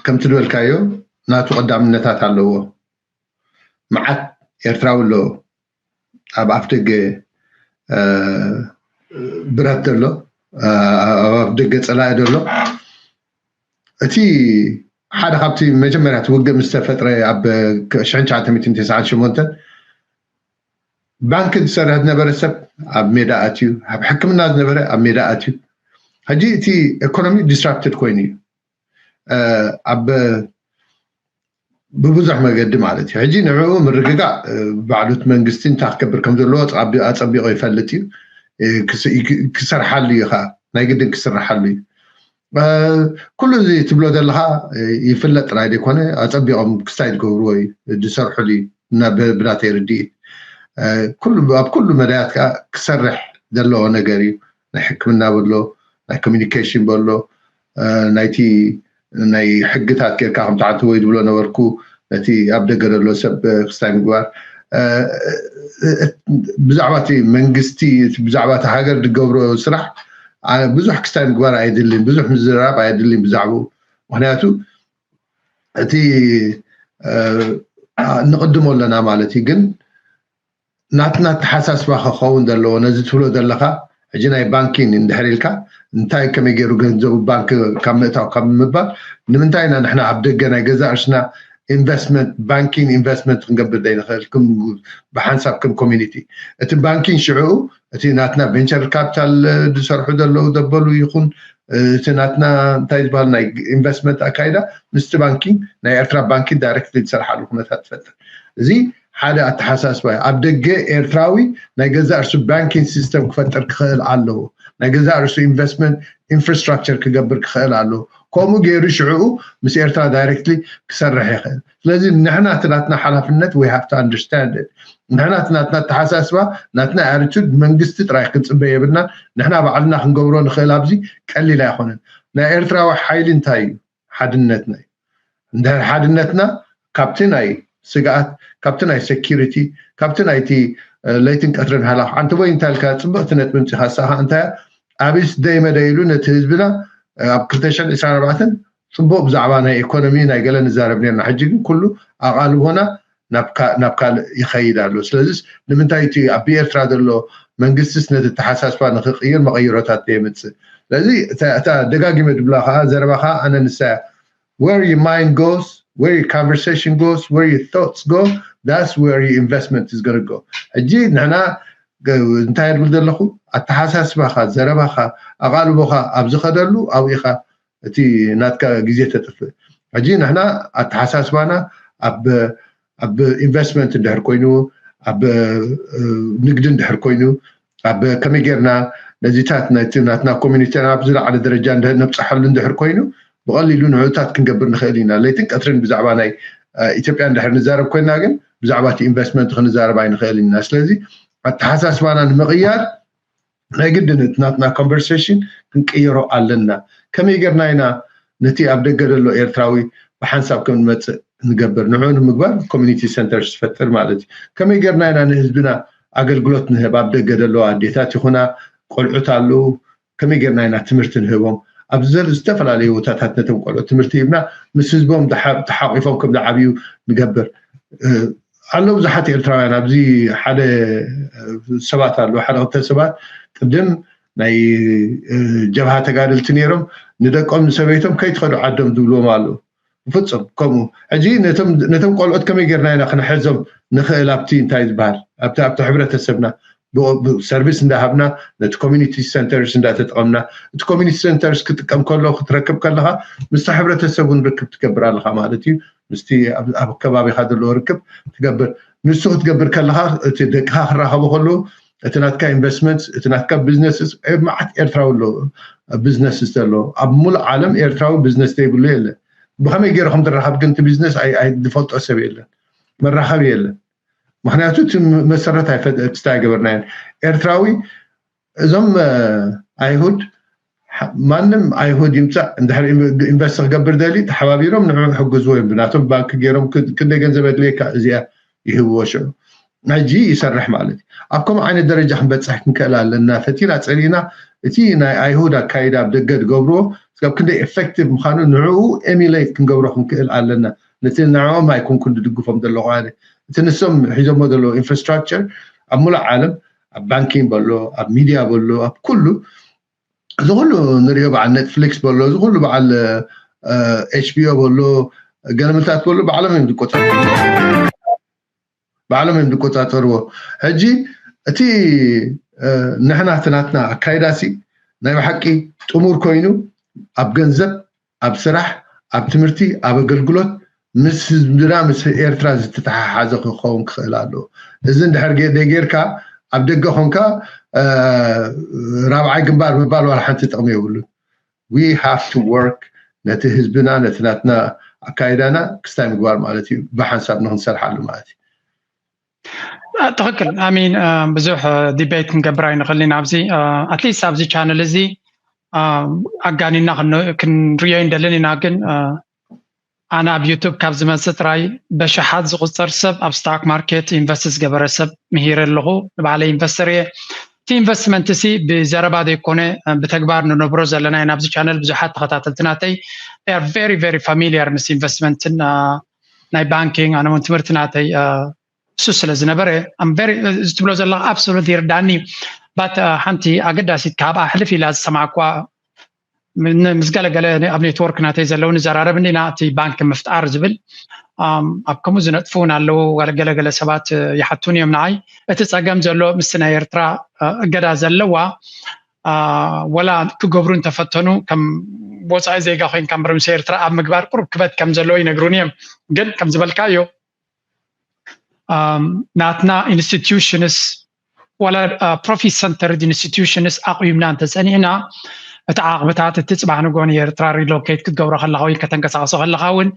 ከምቲ ዝበልካዮ ናቱ ቀዳምነታት ኣለዎ መዓት ኤርትራዊ ኣሎ ኣብ ኣፍ ደገ ብረት ዘሎ ኣብ ኣፍ ደገ ፀላኢ ዘሎ እቲ ሓደ ካብቲ መጀመርያ እቲ ውግእ ምስ ተፈጥረ ኣብ ሽሕን ትሽዓተ ሚእትን ተስዓን ሸሞንተን ባንኪ ዝሰርሕ ዝነበረ ሰብ ኣብ ሜዳ ኣትዩ ኣብ ሕክምና ዝነበረ ኣብ ሜዳ ኣትዩ ሕጂ እቲ ኢኮኖሚ ዲስራፕትድ ኮይኑ እዩ ኣብ ብብዙሕ መገዲ ማለት እዩ ሕጂ ንዕኡ ምርግጋእ ባዕሉት መንግስቲ እንታይ ክገብር ከም ዘለዎ ኣፀቢቑ ይፈልጥ እዩ ክሰርሓሉ እዩ ከዓ ናይ ግድን ክስርሓሉ እዩ ኩሉ እዚ ትብሎ ዘለካ ይፍለጥ ጥራይ ዘይኮነ ኣፀቢቖም ክስታይ ዝገብርዎ እዩ ዝሰርሕሉ እዩ ብናተይ ርድኢት ኣብ ኩሉ መዳያት ከዓ ክሰርሕ ዘለዎ ነገር እዩ ናይ ሕክምና በሎ ናይ ኮሚኒኬሽን በሎ ናይቲ ናይ ሕግታት ጌርካ ከምቲ ሓንቲ ወይ ዝብሎ ነበርኩ ነቲ ኣብ ደገ ዘሎ ሰብ ክስታይ ምግባር ብዛዕባ እቲ መንግስቲ ብዛዕባ እቲ ሃገር ዝገብሮ ስራሕ ብዙሕ ክስታይ ምግባር ኣየድልን ብዙሕ ምዝራብ ኣየድልን ብዛዕባኡ ምክንያቱ እቲ ንቕድሞ ኣለና ማለት እዩ ግን ናትና ኣተሓሳስባ ክኸውን ዘለዎ ነዚ ትብሎ ዘለካ ሕጂ ናይ ባንኪን እንድሕር ኢልካ እንታይ ከመይ ገይሩ ገንዘቡ ባንክ ካብ ምእታው ካብ ምባል ንምንታይ ኢና ንሕና ኣብ ደገ ናይ ገዛእ ርእስና ኢንቨስትመንት ባንኪን ኢንቨስትመንት ክንገብር ዘይንኽእል ብሓንሳብ ከም ኮሚኒቲ እቲ ባንኪን ሽዕኡ እቲ ናትና ቬንቸር ካፒታል ዝሰርሑ ዘለዉ ዘበሉ ይኹን እቲ ናትና እንታይ ዝበሃል ናይ ኢንቨስትመንት ኣካይዳ ምስቲ ባንኪን ናይ ኤርትራ ባንኪን ዳይሬክትሊ ዝሰርሓሉ ኩነታት ትፈጥር እዚ ሓደ ኣተሓሳስባ እዩ ኣብ ደገ ኤርትራዊ ናይ ገዛእ ርእሱ ባንኪንግ ሲስተም ክፈጥር ክኽእል ኣለዎ ናይ ገዛእ ርእሱ ኢንቨስትመንት ኢንፍራስትራክቸር ክገብር ክኽእል ኣለዎ ከምኡ ገይሩ ሽዕኡ ምስ ኤርትራ ዳይሬክትሊ ክሰርሕ ይኽእል ስለዚ ንሕና እቲ ናትና ሓላፍነት we have to understand it ንሕና እቲ ናትና ኣተሓሳስባ ናትና attitude መንግስቲ ጥራይ ክንፅበ የብልና ንሕና ባዕልና ክንገብሮ ንኽእል ኣብዚ ቀሊል ኣይኮነን ናይ ኤርትራዊ ሓይሊ እንታይ እዩ ሓድነትና እዩ እንድሕር ሓድነትና ካብቲ ናይ ስግኣት ካብቲ ናይ security ካብቲ ናይቲ ለይትን ቀትርን ሃላኽ ዓንተቦይ እንታይ ኢልካ ፅብቕቲ ነጥቢ ምፅኻ ሳኻ እንታይ ኣብስ ደይመደ ኢሉ ነቲ ህዝብና ኣብ ክልተ ሽሕን ዕስራን ኣርባዕተን ፅቡቅ ብዛዕባ ናይ ኢኮኖሚ ናይ ገለ ንዛረብ ነርና ሕጂ ግን ኩሉ ኣቓልቦና ናብ ካልእ ይኸይድ ኣሎ ስለዚስ ንምንታይ እቲ ኣብ ኤርትራ ዘሎ መንግስትስ ነቲ ተሓሳስባ ንክቅይር መቀይሮታት የምፅእ ስለዚ እታ ደጋጊመ ድብላ ከዓ ዘረባ ከዓ ኣነ ንሳ where your mind goes where your conversation goes where your thoughts go that's where your investment is going to go ሕጂ ንሕና እንታይ ድብል ዘለኹ ኣተሓሳስባኻ ዘረባኻ ኣቓልቦኻ ኣብ ዝኸደሉ ኣብኡ ኢኻ እቲ ናትካ ግዜ ተጥፍእ ሕጂ ንሕና ኣተሓሳስባና ኣብ ኣብ ኢንቨስትመንት እንድሕር ኮይኑ ኣብ ንግዲ እንድሕር ኮይኑ ኣብ ከመይ ጌርና ነዚታት ናትና ኮሚኒቲ ናብ ዝለዓለ ደረጃ ነብፅሐሉ እንድሕር ኮይኑ ብቐሊሉ ንዕኡታት ክንገብር ንኽእል ኢና ለይትን ቀትርን ብዛዕባ ናይ ኢትዮጵያ እንድሕር ንዛረብ ኮይና ግን ብዛዕባ እቲ ኢንቨስትመንት ክንዛረብ ኣይንኽእል ኢና ስለዚ ኣተሓሳስባና ንምቕያር ናይ ግድን እቲ ናትና ኮንቨርሴሽን ክንቅይሮ ኣለና ከመይ ጌርና ኢና ነቲ ኣብ ደገ ዘሎ ኤርትራዊ ብሓንሳብ ከም ንመፅእ ንገብር ንዑ ንምግባር ኮሚኒቲ ሰንተርስ ትፈጥር ማለት እዩ ከመይ ጌርና ኢና ንህዝብና ኣገልግሎት ንህብ ኣብ ደገ ዘለዋ ኣዴታት ይኹና ቆልዑት ኣለዉ ከመይ ጌርና ኢና ትምህርቲ ንህቦም ኣብዚ ዘሎ ዝተፈላለዩ ቦታታት ነቶም ቆልዑት ትምህርቲ ሂብና ምስ ህዝቦም ተሓቂፎም ከም ዝዓብዩ ንገብር ኣሎ ብዙሓት ኤርትራውያን ኣብዚ ሓደ ሰባት ኣሎ ሓደ ክልተ ሰባት ቅድም ናይ ጀብሃ ተጋደልቲ ነይሮም ንደቆም ንሰበይቶም ከይትኸዱ ዓዶም ዝብልዎም ኣለዉ። ብፍፁም ከምኡ ሕጂ ነቶም ቆልዑት ከመይ ጌርና ኢና ክንሕዞም ንኽእል ኣብቲ እንታይ ዝበሃል ኣብቲ ኣብቲ ሕብረተሰብና ሰርቪስ እንዳሃብና ነቲ ኮሚኒቲ ሰንተርስ እንዳተጠቐምና እቲ ኮሚኒቲ ሰንተርስ ክጥቀም ከሎ ክትረክብ ከለካ ምስቲ ሕብረተሰብ እውን ርክብ ትገብር ኣለካ ማለት እዩ። ምስቲ ኣብ ከባቢካ ዘለዎ ርክብ ትገብር። ንሱ ክትገብር ከለካ እቲ ደቅካ ክራኸቡ ከለዉ እቲ ናትካ ኢንቨስትመንት እቲ ናትካ ቢዝነስ መዓት ኤርትራዊ ኣሎ ቢዝነስ ዘሎ ኣብ ሙሉእ ዓለም ኤርትራዊ ቢዝነስ ዘይብሉ የለን። ብከመይ ገይሩ ከም ዝራኸብ ግን እቲ ቢዝነስ ዝፈልጦ ሰብ የለን፣ መራኸቢ የለን። ምክንያቱ እቲ መሰረት ኣይፈጥታ ኣይገበርናዮን። ኤርትራዊ እዞም ኣይሁድ ማንም ኣይሁድ ይምፃእ እንድሕር ኢንቨስት ክገብር ደሊ ተሓባቢሮም ንዑ ሕግዝዎ እዮም። ናቶም ባንክ ገይሮም ክንደይ ገንዘብ ኣድልየካ እዚኣ ይህብዎ ሽዑ ሕጂ ይሰርሕ ማለት እዩ። ኣብ ከምኡ ዓይነት ደረጃ ክንበፅሕ ክንክእል ኣለና። ፈቲና ፀሊእና እቲ ናይ ኣይሁድ ኣካይዳ ኣብ ደገ ዝገብርዎ ስጋብ ክንደይ ኤፌክቲቭ ምዃኑ ንዕኡ ኤሚሌት ክንገብሮ ክንክእል ኣለና። ነቲ ንዕኦም ኣይኮንኩን ዝድግፎም ዘለኹ ኣነ እቲ ንሶም ሒዞሞ ዘለዉ ኢንፍራስትራክቸር ኣብ ሙሉእ ዓለም ኣብ ባንኪንግ በሎ ኣብ ሚድያ በሎ ኣብ ኩሉ እዚ ኩሉ ንሪኦ በዓል ኔትፍሊክስ በሎ እዚ ኩሉ በዓል ኤችቢኦ በሎ ገለመታት በሎ ባዕሎም እዮም ዝቆፃፀሩ ባዕሎም እዮም ዝቆፃፀርዎ። ሕጂ እቲ ንሕና እቲ ናትና ኣካይዳሲ ናይ ብሓቂ ጥሙር ኮይኑ ኣብ ገንዘብ ኣብ ስራሕ ኣብ ትምህርቲ ኣብ ኣገልግሎት ምስ ህዝብና ምስ ኤርትራ ዝተተሓሓዘ ክኸውን ክኽእል ኣለዎ። እዚ እንድሕር ደጌርካ ኣብ ደገ ኮንካ ራብዓይ ግንባር ምባል ዋላ ሓንቲ ጥቕሚ የብሉን። We have to work ነቲ ህዝብና ነቲ ናትና ኣካይዳና ክስታይ ምግባር ማለት እዩ። ብሓንሳብ ንክንሰርሓሉ ማለት እዩ። ትኽክል ኣሚን። ብዙሕ ዲቤት ክንገብር ኣይንኽእል ኢና ኣብዚ ኣትሊስት ኣብዚ ቻነል እዚ ኣጋኒና ክንሪኦ ይንደልን ኢና ግን ኣነ ኣብ ዩቱብ ካብ ዝመፅእ ጥራይ በሽሓት ዝቁፀር ሰብ ኣብ ስታክ ማርኬት ኢንቨስት ዝገበረ ሰብ ምሂረ ኣለኹ። ንባዕለይ ኢንቨስተር እየ። እቲ ኢንቨስትመንት ሲ ብዘረባ ዘይኮነ ብተግባር ንነብሮ ዘለና ኢና። ኣብዚ ቻነል ብዙሓት ተኸታተልቲ ናተይ ቨሪ ቨሪ ፋሚሊየር ምስ ኢንቨስትመንትን ናይ ባንኪንግ ኣነ እውን ትምህርቲ ናተይ እሱ ስለ ዝነበረ እዚ ትብሎ ዘለካ ኣብሶሉት ይርዳኒ። ባት ሓንቲ ኣገዳሲት ካብኣ ሕልፍ ኢላ ዝሰማዕኳ ምስ ገለገለ ኣብ ኔትወርክ ናተይ ዘለዉ ንዘራረብ እንዲና እቲ ባንክ ምፍጣር ዝብል ኣብ ከምኡ ዝነጥፉ እውን ኣለዉ። ገለገለ ሰባት ይሓቱን እዮም ንዓይ እቲ ፀገም ዘሎ ምስቲ ናይ ኤርትራ እገዳ ዘለዋ ወላ ክገብሩ እንተፈተኑ ከም ወፃኢ ዜጋ ኮይንካ እምበር ምስ ኤርትራ ኣብ ምግባር ቁሩብ ክበት ከም ዘለዎ ይነግሩን እዮም። ግን ከም ዝበልካዮ ናትና ኢንስቲትዩሽንስ ዋላ ፕሮፊት ሰንተርድ ኢንስቲትዩሽንስ ኣቑምና እንተፀኒዕና እቲ ዓቕምታት እቲ ፅባሕ ንጎ ንኤርትራ ሪሎኬት ክትገብሮ ከለካ ወይ ከተንቀሳቕሶ ከለካ እውን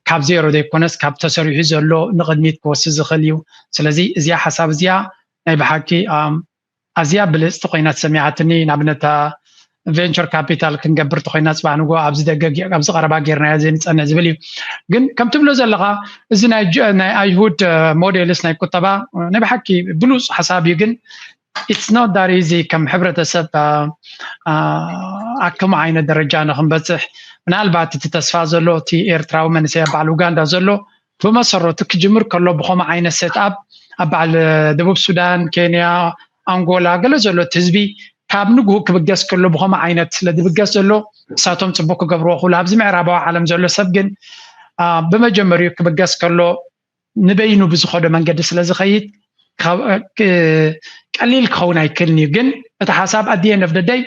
ካብ ዜሮ ዘይኮነስ ካብ ተሰሪሑ ዘሎ ንቕድሚት ክወስድ ዝኽእል እዩ። ስለዚ እዚኣ ሓሳብ እዚኣ ናይ ብሓቂ ኣዝያ ብልፅቲ ኮይና ተሰሚዓትኒ። ንኣብነት ቨንቸር ካፒታል ክንገብር ተኮይና ፅባሕ ንጎ ኣብዚ ደገ ኣብዚ ቀረባ ጌርናዮ ዘይንፀንሕ ዝብል እዩ። ግን ከም ትብሎ ዘለካ እዚ ናይ ኣይሁድ ሞዴልስ ናይ ቁጠባ ናይ ብሓቂ ብሉፅ ሓሳብ እዩ። ግን it's not that easy ከም ሕብረተሰብ ኣከም ዓይነት ደረጃ ንክንበፅሕ ምናልባት እቲ ተስፋ ዘሎ እቲ ኤርትራዊ መንእሰይ ኣብ በዓል ኡጋንዳ ዘሎ ብመሰረቱ ክጅምር ከሎ ብኸምኡ ዓይነት ሴትኣፕ ኣብ በዓል ደቡብ ሱዳን፣ ኬንያ፣ ኣንጎላ ገለ ዘሎ እቲ ህዝቢ ካብ ንግሁ ክብገስ ከሎ ብኸምኡ ዓይነት ስለ ዝብገስ ዘሎ ንሳቶም ፅቡቅ ክገብርዎ ክብሉ ኣብዚ ምዕራባዊ ዓለም ዘሎ ሰብ ግን ብመጀመሪኡ ክብገስ ከሎ ንበይኑ ብዝኸዶ መንገዲ ስለ ዝኸይድ ቀሊል ክኸውን ኣይክልን እዩ። ግን እቲ ሓሳብ ኣት ኤንድ ኦፍ ደይ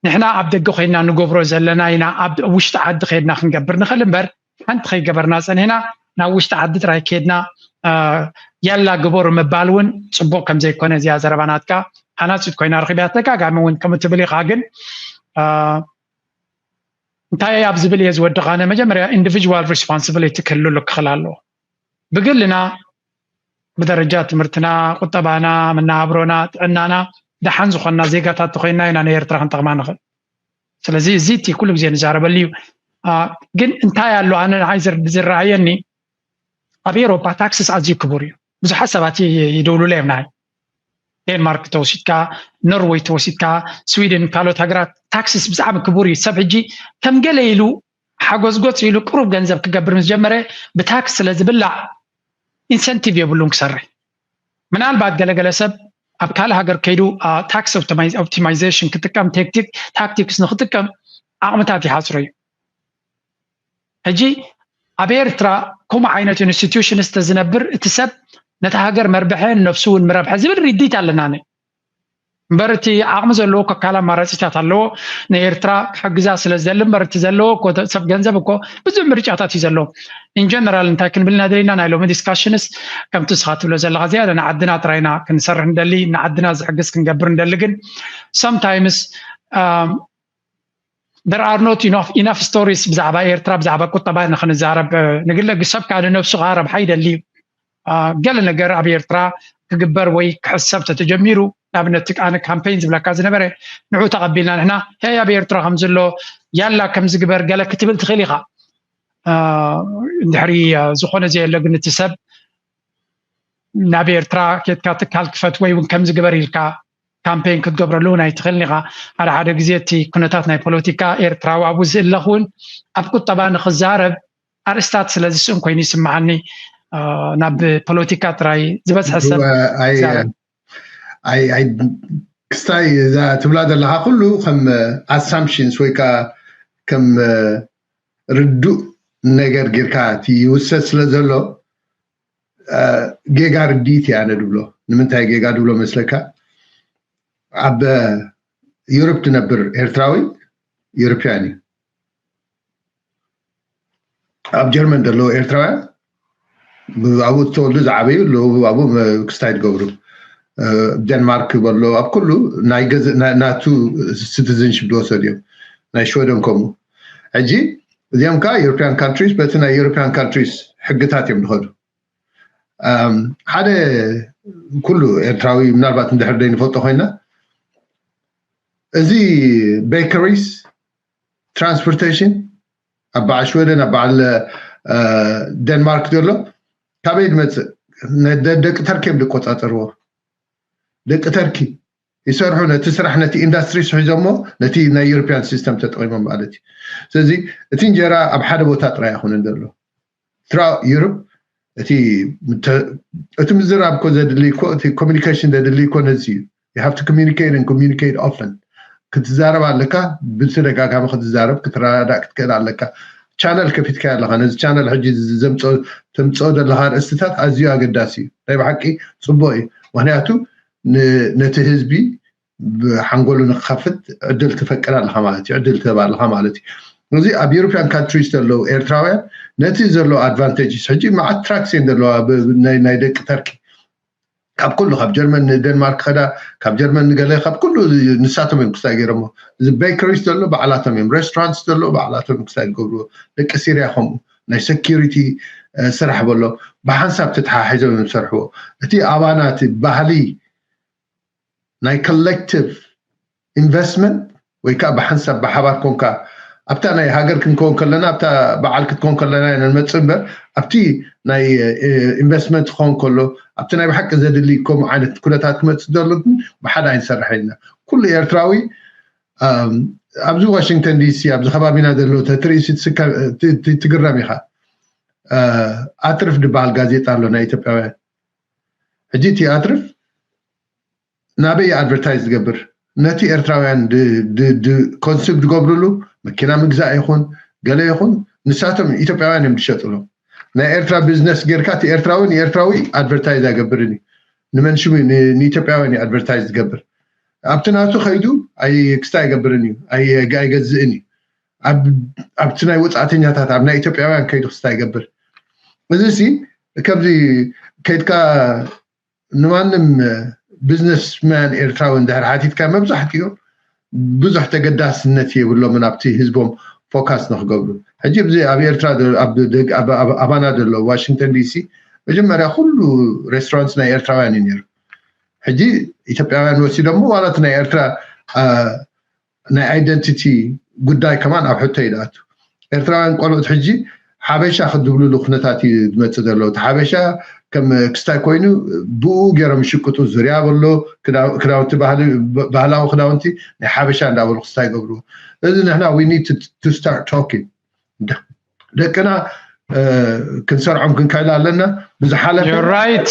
ንሕና ኣብ ደገ ኮይና ንገብሮ ዘለና ኢና ኣብ ውሽጢ ዓዲ ከድና ክንገብር ንኽእል እምበር ሓንቲ ከይገበርና ፀኒሕና ናብ ውሽጢ ዓዲ ጥራይ ከድና ያላ ግበሩ ምባል እውን ፅቡቅ ከምዘይኮነ እዚኣ ዘረባ ናትካ ሓናፂት ኮይና ረኪብያ ተደጋጋሚ እውን ከም ትብል ኢካ ግን እንታይ ኣብ ዝብል እየ ዝወድቕ ኣነ መጀመርያ ኢንዲቪጅዋል ሪስፖንስብሊቲ ክህልሉ ክኽእል ኣለዎ ብግልና ብደረጃ ትምህርትና ቁጠባና መናሃብሮና ጥዕናና ደሓን ዝኾንና ዜጋታት ተኮይንና ኢና ንኤርትራ ክንጠቕማ ንኽእል ስለዚ እዚ እቲ ኩሉ ግዜ ንዛረበሉ እዩ ግን እንታይ ኣሎ ኣነ ንዓይ ዝረኣየኒ ኣብ ኤሮፓ ታክስስ ኣዝዩ ክቡር እዩ ብዙሓት ሰባት ይደውሉለ እዮም ንዓይ ዴንማርክ ተወሲድካ ኖርወይ ተወሲድካ ስዊድን ካልኦት ሃገራት ታክስስ ብጣዕሚ ክቡር እዩ ሰብ ሕጂ ከም ገለ ኢሉ ሓጎዝጎፅ ኢሉ ቅሩብ ገንዘብ ክገብር ምስ ጀመረ ብታክስ ስለ ዝብላዕ ኢንሰንቲቭ የብሉን ክሰርሕ። ምናልባት ገለገለ ሰብ ኣብ ካልእ ሃገር ከይዱ ታክስ ኦፕቲማይዜሽን ክጥቀም፣ ታክቲክስ ንክጥቀም ዓቕምታት ይሓፅሮ እዩ። ሕጂ ኣብ ኤርትራ ከምኡ ዓይነት ኢንስቲትዩሽንስ ተዝነብር እቲ ሰብ ነቲ ሃገር መርብሐ፣ ነፍሱ እውን ምረብሐ ዝብል ሪዲት ኣለና። እምበር እቲ ዓቕሚ ዘለዎ እኮ ካልእ ኣማራፂታት ኣለዎ። ንኤርትራ ክሕግዛ ስለ ዝደሊ እምበር እቲ ዘለዎ እኮ ሰብ ገንዘብ እኮ ብዙሕ ምርጫታት እዩ ዘለዎ። ኢንጀነራል እንታይ ክንብል ኢና ደሊና ናይ ሎሚ ዲስካሽንስ ከምቲ ንስኻ ትብሎ ዘለኻ ዝያዳ ንዓድና ጥራይና ክንሰርሕ ንደሊ፣ ንዓድና ዝሕግዝ ክንገብር ንደሊ። ግን sometimes there are not enough stories ብዛዕባ ኤርትራ፣ ብዛዕባ ቁጠባ ንክንዛረብ ንግለ ሰብ ከዓ ንነብሱ ከዓ ረብሓ ይደሊ እዩ። ገለ ነገር ኣብ ኤርትራ ክግበር ወይ ክሕሰብ ተተጀሚሩ፣ ንኣብነት ኣነ ካምፔን ዝብለካ ዝነበረ ንዑ ተቐቢልና ንሕና ሄይ ኣብ ኤርትራ ከም ዘሎ ያላ ከም ዝግበር ገለ ክትብል ትኽእል ኢኻ። እንድሕሪ ዝኾነ ዘየለ ግን እቲ ሰብ ናብ ኤርትራ ኬትካ ትካል ክፈት ወይ እውን ከም ዝግበር ኢልካ ካምፔን ክትገብረሉ ናይ ትኽእል ኢኻ። ሓደ ሓደ ግዜ እቲ ኩነታት ናይ ፖለቲካ ኤርትራዊ ኣብኡ ዝእለኽ እውን ኣብ ቁጠባ ንክዛረብ ኣርእስታት ስለ ዝስእን ኮይኑ ይስምዓኒ። ናብ ፖለቲካ ጥራይ ዝበዝሐ ሰብ ክስታይ እዛ ትብላ ዘለካ ኩሉ ከም ኣሳምፕሽንስ ወይ ከዓ ከም ርዱእ ነገር ጌርካ እቲ ይውሰድ ስለ ዘሎ ጌጋ ርድኢት እያ ኣነ ድብሎ። ንምንታይ ጌጋ ድብሎ መስለካ? ኣብ ዩሮፕ ትነብር ኤርትራዊ ዩሮፕያን እዩ። ኣብ ጀርመን ዘለዉ ኤርትራውያን ኣብኡ ዝተወልዱ ዝዓበዩ ኣለዉ። ኣብኡ ክስታይ ትገብሩ ደንማርክ በሎ ኣብ ኩሉ ናይ ናቱ ሲቲዝንሽፕ ዝወሰዱ እዮም። ናይ ሽወደን ከምኡ። ሕጂ እዚኦም ከዓ ዩሮፒያን ካንትሪስ በቲ ናይ ዩሮፒያን ካንትሪስ ሕግታት እዮም ዝኸዱ። ሓደ ኩሉ ኤርትራዊ ምናልባት እንድሕር ደይ ንፈልጦ ኮይና እዚ ቤከሪስ ትራንስፖርቴሽን ኣብ በዓል ሽወደን ኣብ በዓል ደንማርክ ዘሎ ካበይ ዝመፅእ ደቂ ተርኪ እዮም ዝቆፃፀርዎ። ደቂ ተርኪ ይሰርሑ ነቲ ስራሕ ነቲ ኢንዳስትሪ ስሒዞሞ ነቲ ናይ ዩሮፒያን ሲስተም ተጠቂሞም ማለት እዩ። ስለዚ እቲ እንጀራ ኣብ ሓደ ቦታ ጥራይ ኣይኮነን ዘሎ ትራ ዩሮፕ እቲ እቲ ምዝራብ ኮ ዘድሊ ኮ እቲ ኮሚኒኬሽን ዘድሊ ኮ ነዚ እዩ። You have to communicate and communicate often። ክትዛረብ ኣለካ፣ ብተደጋጋሚ ክትዛረብ ክትረዳዳእ ክትክእል ኣለካ። ቻነል ከፊትካ ኣለካ። ነዚ ቻነል ሕጂ ተምፅኦ ዘለካ ርእስትታት ኣዝዩ ኣገዳሲ እዩ። ናይ ብሓቂ ፅቡቅ እዩ። ምክንያቱ ነቲ ህዝቢ ሓንጎሉ ንክከፍት ዕድል ትፈቅድ ኣለካ ማለት እዩ። ዕድል ትህብ ኣለካ ማለት እዩ። እዚ ኣብ ዩሮፒያን ካንትሪስ ዘለዉ ኤርትራውያን ነቲ ዘሎ ኣድቫንቴጅስ ሕጂ መዓት ትራክስ እየን ዘለዋ ናይ ደቂ ተርኪ ካብ ኩሉ ካብ ጀርመን ንደንማርክ ከዳ ካብ ጀርመን ንገለ ካብ ኩሉ ንሳቶም እዮም ክስታይ ገይሮሞ። እዚ ቤከሪስ ዘሎ ባዕላቶም እዮም፣ ሬስቶራንትስ ዘሎ ባዕላቶም እዮም ክስታይ ዝገብርዎ። ደቂ ሲርያ ከምኡ ናይ ሰኪሪቲ ስራሕ በሎ ብሓንሳብ ተተሓሒዞም እዮም ዝሰርሕዎ። እቲ ኣባና እቲ ባህሊ ናይ ኮሌክቲቭ ኢንቨስትመንት ወይ ከዓ ብሓንሳብ ብሓባር ኮንካ ኣብታ ናይ ሃገር ክንከውን ከለና ኣብታ በዓል ክትከውን ከለና ኢና ንመፅእ እምበር ኣብቲ ናይ ኢንቨስትመንት ክኸውን ከሎ ኣብቲ ናይ ብሓቂ ዘድሊ ከምኡ ዓይነት ኩነታት ክመፅእ ዘሎ ግን ብሓደ ኣይንሰርሕ ኢና። ኩሉ ኤርትራዊ ኣብዚ ዋሽንግተን ዲሲ ኣብዚ ከባቢና ዘሎ ተትርኢ ትግረም ኢኻ። ኣትርፍ ዝበሃል ጋዜጣ ኣሎ ናይ ኢትዮጵያውያን። ሕጂ እቲ ኣትርፍ ናበይ ኣድቨርታይዝ ዝገብር ነቲ ኤርትራውያን ኮንሱም ዝገብርሉ መኪና ምግዛእ ይኹን ገለ ይኹን ንሳቶም ኢትዮጵያውያን እዮም ዝሸጥሎም። ናይ ኤርትራ ቢዝነስ ጌርካ እቲ ኤርትራዊ ንኤርትራዊ ኣድቨርታይዝ ኣይገብርን እዩ። ንመን ሽሙ ንኢትዮጵያውያን እዩ ኣድቨርታይዝ ዝገብር። ኣብቲ ናቱ ከይዱ ክስታይ ኣይገብርን እዩ፣ ኣይገዝእን እዩ። ኣብቲ ናይ ወፃእተኛታት ኣብ ናይ ኢትዮጵያውያን ከይዱ ክስታይ ይገብር። እዚ ሲ ከምዚ ከይድካ ንማንም ቢዝነስ ማን ኤርትራዊ እንድሕር ሓቲትካ መብዛሕትኡ ብዙሕ ተገዳስነት የብሎምን ኣብቲ ህዝቦም ፎካስ ንክገብሩ። ሕጂ ኣብዚ ኣብ ኤርትራ ኣባና ዘሎ ዋሽንግተን ዲሲ መጀመርያ ኩሉ ሬስቶራንት ናይ ኤርትራውያን እዩ ነይሩ። ሕጂ ኢትዮጵያውያን ወሲዶሞ ዋላ እቲ ናይ ኤርትራ ናይ ኣይደንቲቲ ጉዳይ ከማን ኣብ ሕቶ ይድኣቱ። ኤርትራውያን ቆልዑት ሕጂ ሓበሻ ክድብልሉ ኩነታት እዩ ዝመፅእ ዘሎ። እቲ ሓበሻ ከም ክስታይ ኮይኑ ብኡ ገይሮም ይሽቅጡ። ዙርያ በሎ፣ ክዳውንቲ ባህላዊ ክዳውንቲ ናይ ሓበሻ እንዳበሉ ክስታይ ይገብርዎ። እዚ ንሕና we need to start talking። ደቅና ክንሰርዖም ክንክእል ኣለና። ብዝሓለፈ right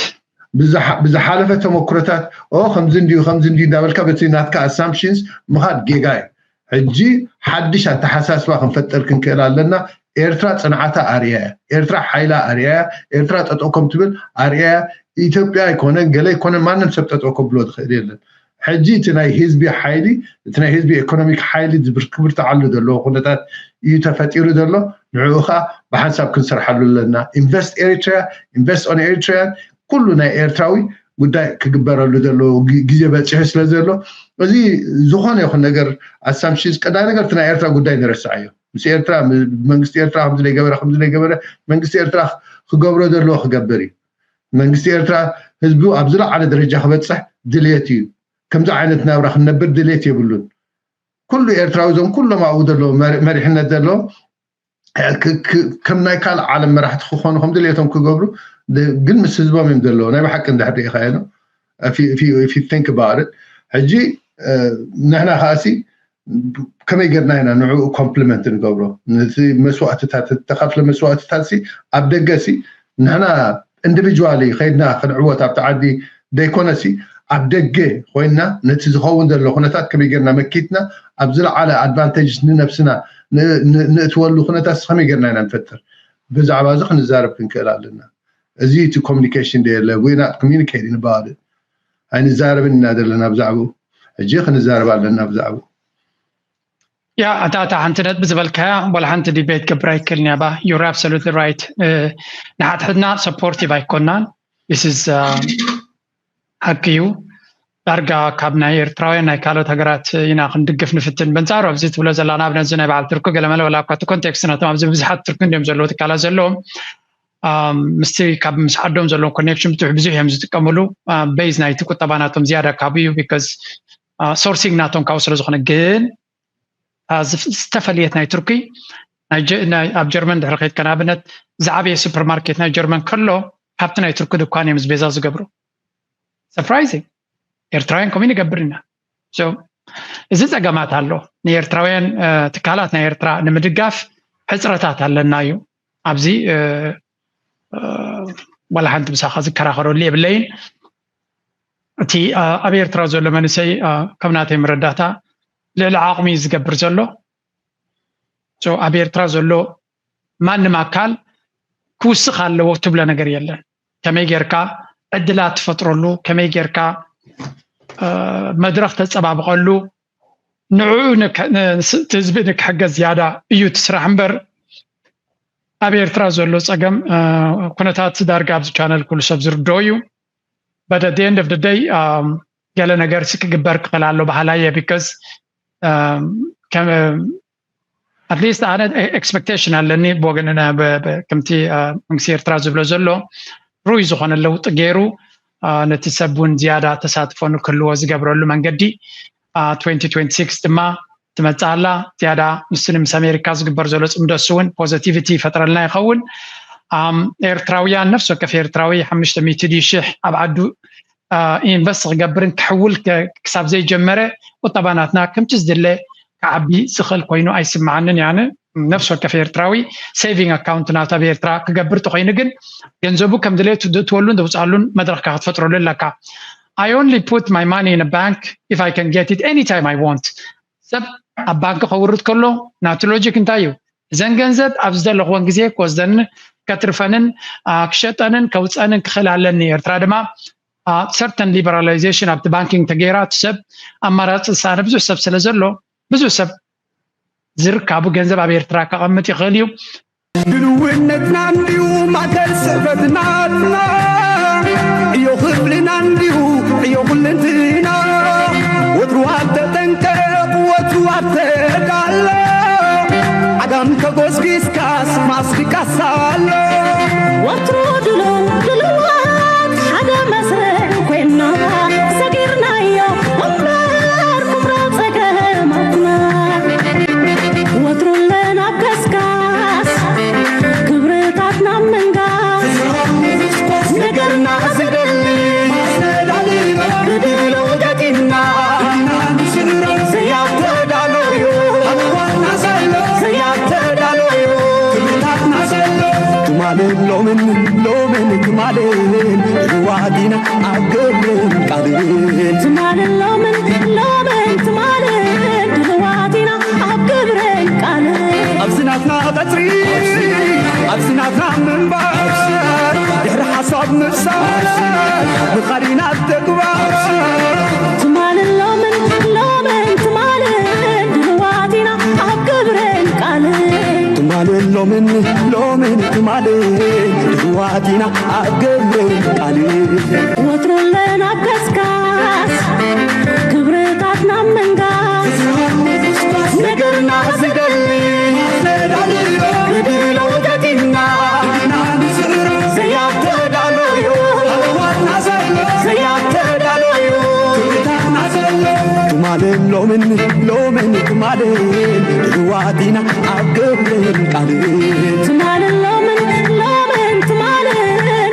ብዝሓለፈ ተመክሮታት ኦ ከምዚ እንዲዩ ከምዚ እንዲዩ እንዳበልካ በቲ ናትካ assumptions ምኻድ ጌጋ እዩ። ሕጂ ሓድሽ ኣተሓሳስባ ክንፈጥር ክንክእል ኣለና። ኤርትራ ፅንዓታ ኣርእያ እያ። ኤርትራ ሓይላ ኣርእያ እያ። ኤርትራ ጠጠው ከም ትብል ኣርእያ እያ። ኢትዮጵያ ኣይኮነን ገለ ኣይኮነን ማንም ሰብ ጠጠው ከብሎ ዝኽእል የለን። ሕጂ እቲ ናይ ህዝቢ ሓይሊ እቲ ናይ ህዝቢ economic ሓይሊ ክብርትዓሉ ዘለዎ ኩነታት እዩ ተፈጢሩ ዘሎ። ንዕኡ ከዓ ብሓንሳብ ክንሰርሓሉ ኣለና። Invest Eritrea, invest on Eritrea፣ ኩሉ ናይ ኤርትራዊ ጉዳይ ክግበረሉ ዘለዎ ግዜ በፂሑ ስለ ዘሎ እዚ ዝኾነ ይኹን ነገር assumptions ቀዳይ ነገር እቲ ናይ ኤርትራ ጉዳይ ንረስዓዮ። ምስ ኤርትራ መንግስቲ ኤርትራ ከምዚ ዘይገበረ ከምዚ ዘይገበረ መንግስቲ ኤርትራ ክገብሮ ዘለዎ ክገብር እዩ። መንግስቲ ኤርትራ ህዝቡ ኣብ ዝለዓለ ደረጃ ክበፅሕ ድልየት እዩ። ከምዚ ዓይነት ናብራ ክንነብር ድልየት የብሉን። ኩሉ ኤርትራዊ እዞም ኩሎም ኣብኡ ዘለዉ መሪሕነት ዘለዎም ከም ናይ ካልእ ዓለም መራሕቲ ክኾኑ ከም ድልየቶም ክገብሩ ግን ምስ ህዝቦም እዮም ዘለዉ። ናይ ብሓቂ እንድሕር ርኢኻዮ ነው think about it። ሕጂ ንሕና ከኣሲ ከመይ ጌርና ኢና ንዕኡ compliment ንገብሮ? ነቲ መስዋእትታት ተኸፍለ መስዋእትታት ሲ ኣብ ደገ ሲ ንሕና individually ከይድና ክንዕወት ኣብቲ ዓዲ ደይኮነሲ ኣብ ደገ ኮይንና ነቲ ዝኸውን ዘሎ ኩነታት ከመይ ጌርና መኪትና ኣብ ዝለዓለ advantage ንነብስና ንእትወሉ ኩነታት ከመይ ጌርና ኢና ንፈጥር? ብዛዕባ እዚ ክንዛረብ ክንክእል ኣለና። እዚ እቲ communication ዶ የለ? We're not communicating about it። ኣይንዛረብን ኢና ዘለና ብዛዕባኡ። ሕጂ ክንዛረብ ኣለና ብዛዕባኡ። ያ እታ እታ ሓንቲ ነጥቢ ዝበልካያ ዋላ ሓንቲ debate ገብር ኣይክእልን ያባ። You're absolutely right። ንሓድሕድና supportive ኣይኮናን። This is ሓቂ እዩ። ዳርጋ ካብ ናይ ኤርትራውያን ናይ ካልኦት ሃገራት ኢና ክንድግፍ ንፍትን። በንጻሩ ኣብዚ ትብሎ ዘላ ንኣብነት እዚ ናይ በዓል ትርኩ ገለመለ ወላ እኳ እቲ context ናቶም ኣብዚ ብዙሓት ትርኩ እንዲዮም ዘለዉ ትካላት ዘለዎም ምስቲ ካብ ምስ ዓዶም ዘለዎም connection ብትሕ ብዙሕ እዮም ዝጥቀምሉ። Base ናይቲ ቁጠባ ናቶም ዝያዳ ካብኡ እዩ because sourcing ናቶም ካብኡ ስለ ዝኾነ ግን ዝተፈለየት ናይ ቱርኪ ኣብ ጀርመን ድሕሪ ከድካ ንኣብነት ዝዓበየ supermarket ናይ ጀርመን ከሎ ካብቲ ናይ ቱርኪ ድኳን እዮም ዝቤዛ ዝገብሩ። Surprising። ኤርትራውያን ከምኡ ንገብር ኢና። እዚ ጸገማት ኣሎ። ንኤርትራውያን ትካላት ናይ ኤርትራ ንምድጋፍ ሕፅረታት ኣለና እዩ። ኣብዚ ዋላ ሓንቲ ምሳኻ ዝከራኸረሉ የብለይን። እቲ ኣብ ኤርትራ ዘሎ መንእሰይ ከም ናተይ መረዳእታ ልዕሊ ዓቕሚ እዩ ዝገብር ዘሎ። ኣብ ኤርትራ ዘሎ ማንም ኣካል ክውስኽ ኣለዎ ትብሎ ነገር የለን። ከመይ ጌርካ ዕድላት ትፈጥረሉ፣ ከመይ ጌርካ መድረኽ ተፀባብቐሉ፣ ንዕኡ ህዝቢ ንክሕገዝ ዝያዳ እዩ እቲ ስራሕ እምበር ኣብ ኤርትራ ዘሎ ፀገም ኩነታት ዳርጋ ኣብዚ ቻነል ኩሉ ሰብ ዝርድኦ እዩ። But at the end of the day ገለ ነገር ሲ ክግበር ክኽእል ኣሎ በሃላይ እየ because at least ኣነ expectation ኣለኒ ብወገን ከምቲ መንግስቲ ኤርትራ ዝብሎ ዘሎ ርኡይ ዝኾነ ለውጢ ገይሩ ነቲ ሰብ እውን ዝያዳ ተሳትፎ ንክህልዎ ዝገብረሉ መንገዲ twenty twenty-six ድማ ትመፅእ ኣላ። ዝያዳ ንስኒ ምስ ኣሜሪካ ዝግበር ዘሎ ፅምዶ እሱ እውን positivity ይፈጥረልና ይኸውን። ኤርትራውያን ነፍሲ ወከፍ ኤርትራዊ ሓሙሽተ ሚእቲ ድዩ ሽሕ ኣብ ዓዱ invest ክገብርን ክሕውል ክሳብ ዘይጀመረ ቁጠባ ናትና ከምቲ ዝድለ ክዓቢ ዝኽእል ኮይኑ ኣይስምዓንን። ያነ ነፍሲ ወከፍ ኤርትራዊ saving account ናቱ ኣብ ኤርትራ ክገብር ተኮይኑ ግን ገንዘቡ ከም ድሌቱ ዘእትወሉን ዘውፅኣሉን መድረኽካ ክትፈጥረሉ ኣለካ። I only put my money in a bank if I can get it anytime I want። ሰብ ኣብ ባንክ ከውርድ ከሎ ናቱ logic እንታይ እዩ? እዘን ገንዘብ ኣብ ዝደለኽወን ግዜ ክወስደንን ከትርፈንን ክሸጠንን ከውፀንን ክኽእል ኣለኒ። ኤርትራ ድማ certain liberalization ኣብቲ banking ተገይራ እቲ ሰብ ኣማራፂ ዝሰኣነ ብዙሕ ሰብ ስለ ዘሎ ብዙሕ ሰብ ዝርካቡ ገንዘብ ኣብ ኤርትራ ከቐምጥ ይኽእል እዩ። ድልውነትና እንዲዩ ማእከል ስሕበትናትና እዩ ክብልና እንዲዩ እዩ ኩልንትና ወትሩ ኣብ ተጠንቀቕ ወትሩ ኣብ ተዳሎ ዓጋም ተጎስጊስካስ ማስቲካ ሳሎ ወትሩ ድሉው ድልዋት ሓደ መስርዕ ኮይና ሰጊርናዮ እምበር ኩምራ ጸገማትና ወትሩ ለና ኣብ ገስጋስ ክብርታትና ምንጋስ ነገርና ዝደሊ ብድሎ ገጢምና ዘያተዳሎ እዩ ዘያተዳሎ እዩ ክብርታትና ዘሎ ሎምን ትማልን ድልዋት ኢና ኣብ ግብርን ቃልን። ትማልን ሎምን፣ ሎምን ትማልን ድልዋት ኢና ኣብ ግብርን ቃልን። ኣብዚ ናትና ቀጽሪ፣ ኣብዚ ናትና ምንባር፣ ድሕሪ ሓሳብ ምሳር፣ ምኻድ ኢና ተግባር። ትማልን ሎምን፣ ሎምን ትማልን ድልዋት ኢና ኣብ ግብርን ቃልን። ትማልን ሎምን፣ ሎምን ትማልን ድልዋት ኢና ኣብ ግብርን ቃልን። ወትሩ ኣለና ኣብ ቀስቃስ፣ ግብርታትና ኣብ ምንጋስ፣ ነገርና ዝደሊ፣ ንድሎ ውደት ኢና፣ ንስዕሮ ዘያተዳለዩ፣ ሃለዋትና ዘሎ ዘያተዳለዩ፣ ትምኒታትና ዘሎ። ትማልን ሎምን፣ ሎምን ትማልን ድልዋት ኢና ኣብ ግብርን ቃልን። ትማልን ሎምን፣ ሎምን ትማልን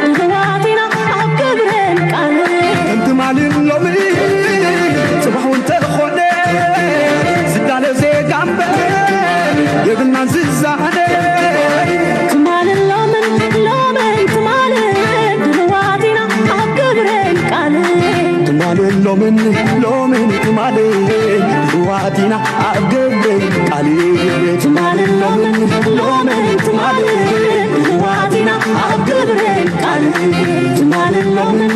ድልዋት ኢና ኣብ ግብርን ቃልን። ከም ትማልን ሎምን ጽባሕ እውን ተኾነ፣ ዝዳለ ዜጋ እምበር የብልናን ዝዛነ። ትማልን ሎምን፣ ሎምን ትማልን ድልዋት ኢና ኣብ ግብርን ቃልን። ትማልን ሎምን፣ ሎምን ትማልን ድልዋት ኢና ኣብ ግብርን ቃልን። ትማልን ሎምን፣ ሎምን ትማልን ድልዋት ኢና ኣብ ግብርን ቃልን። ትማልን ሎምን፣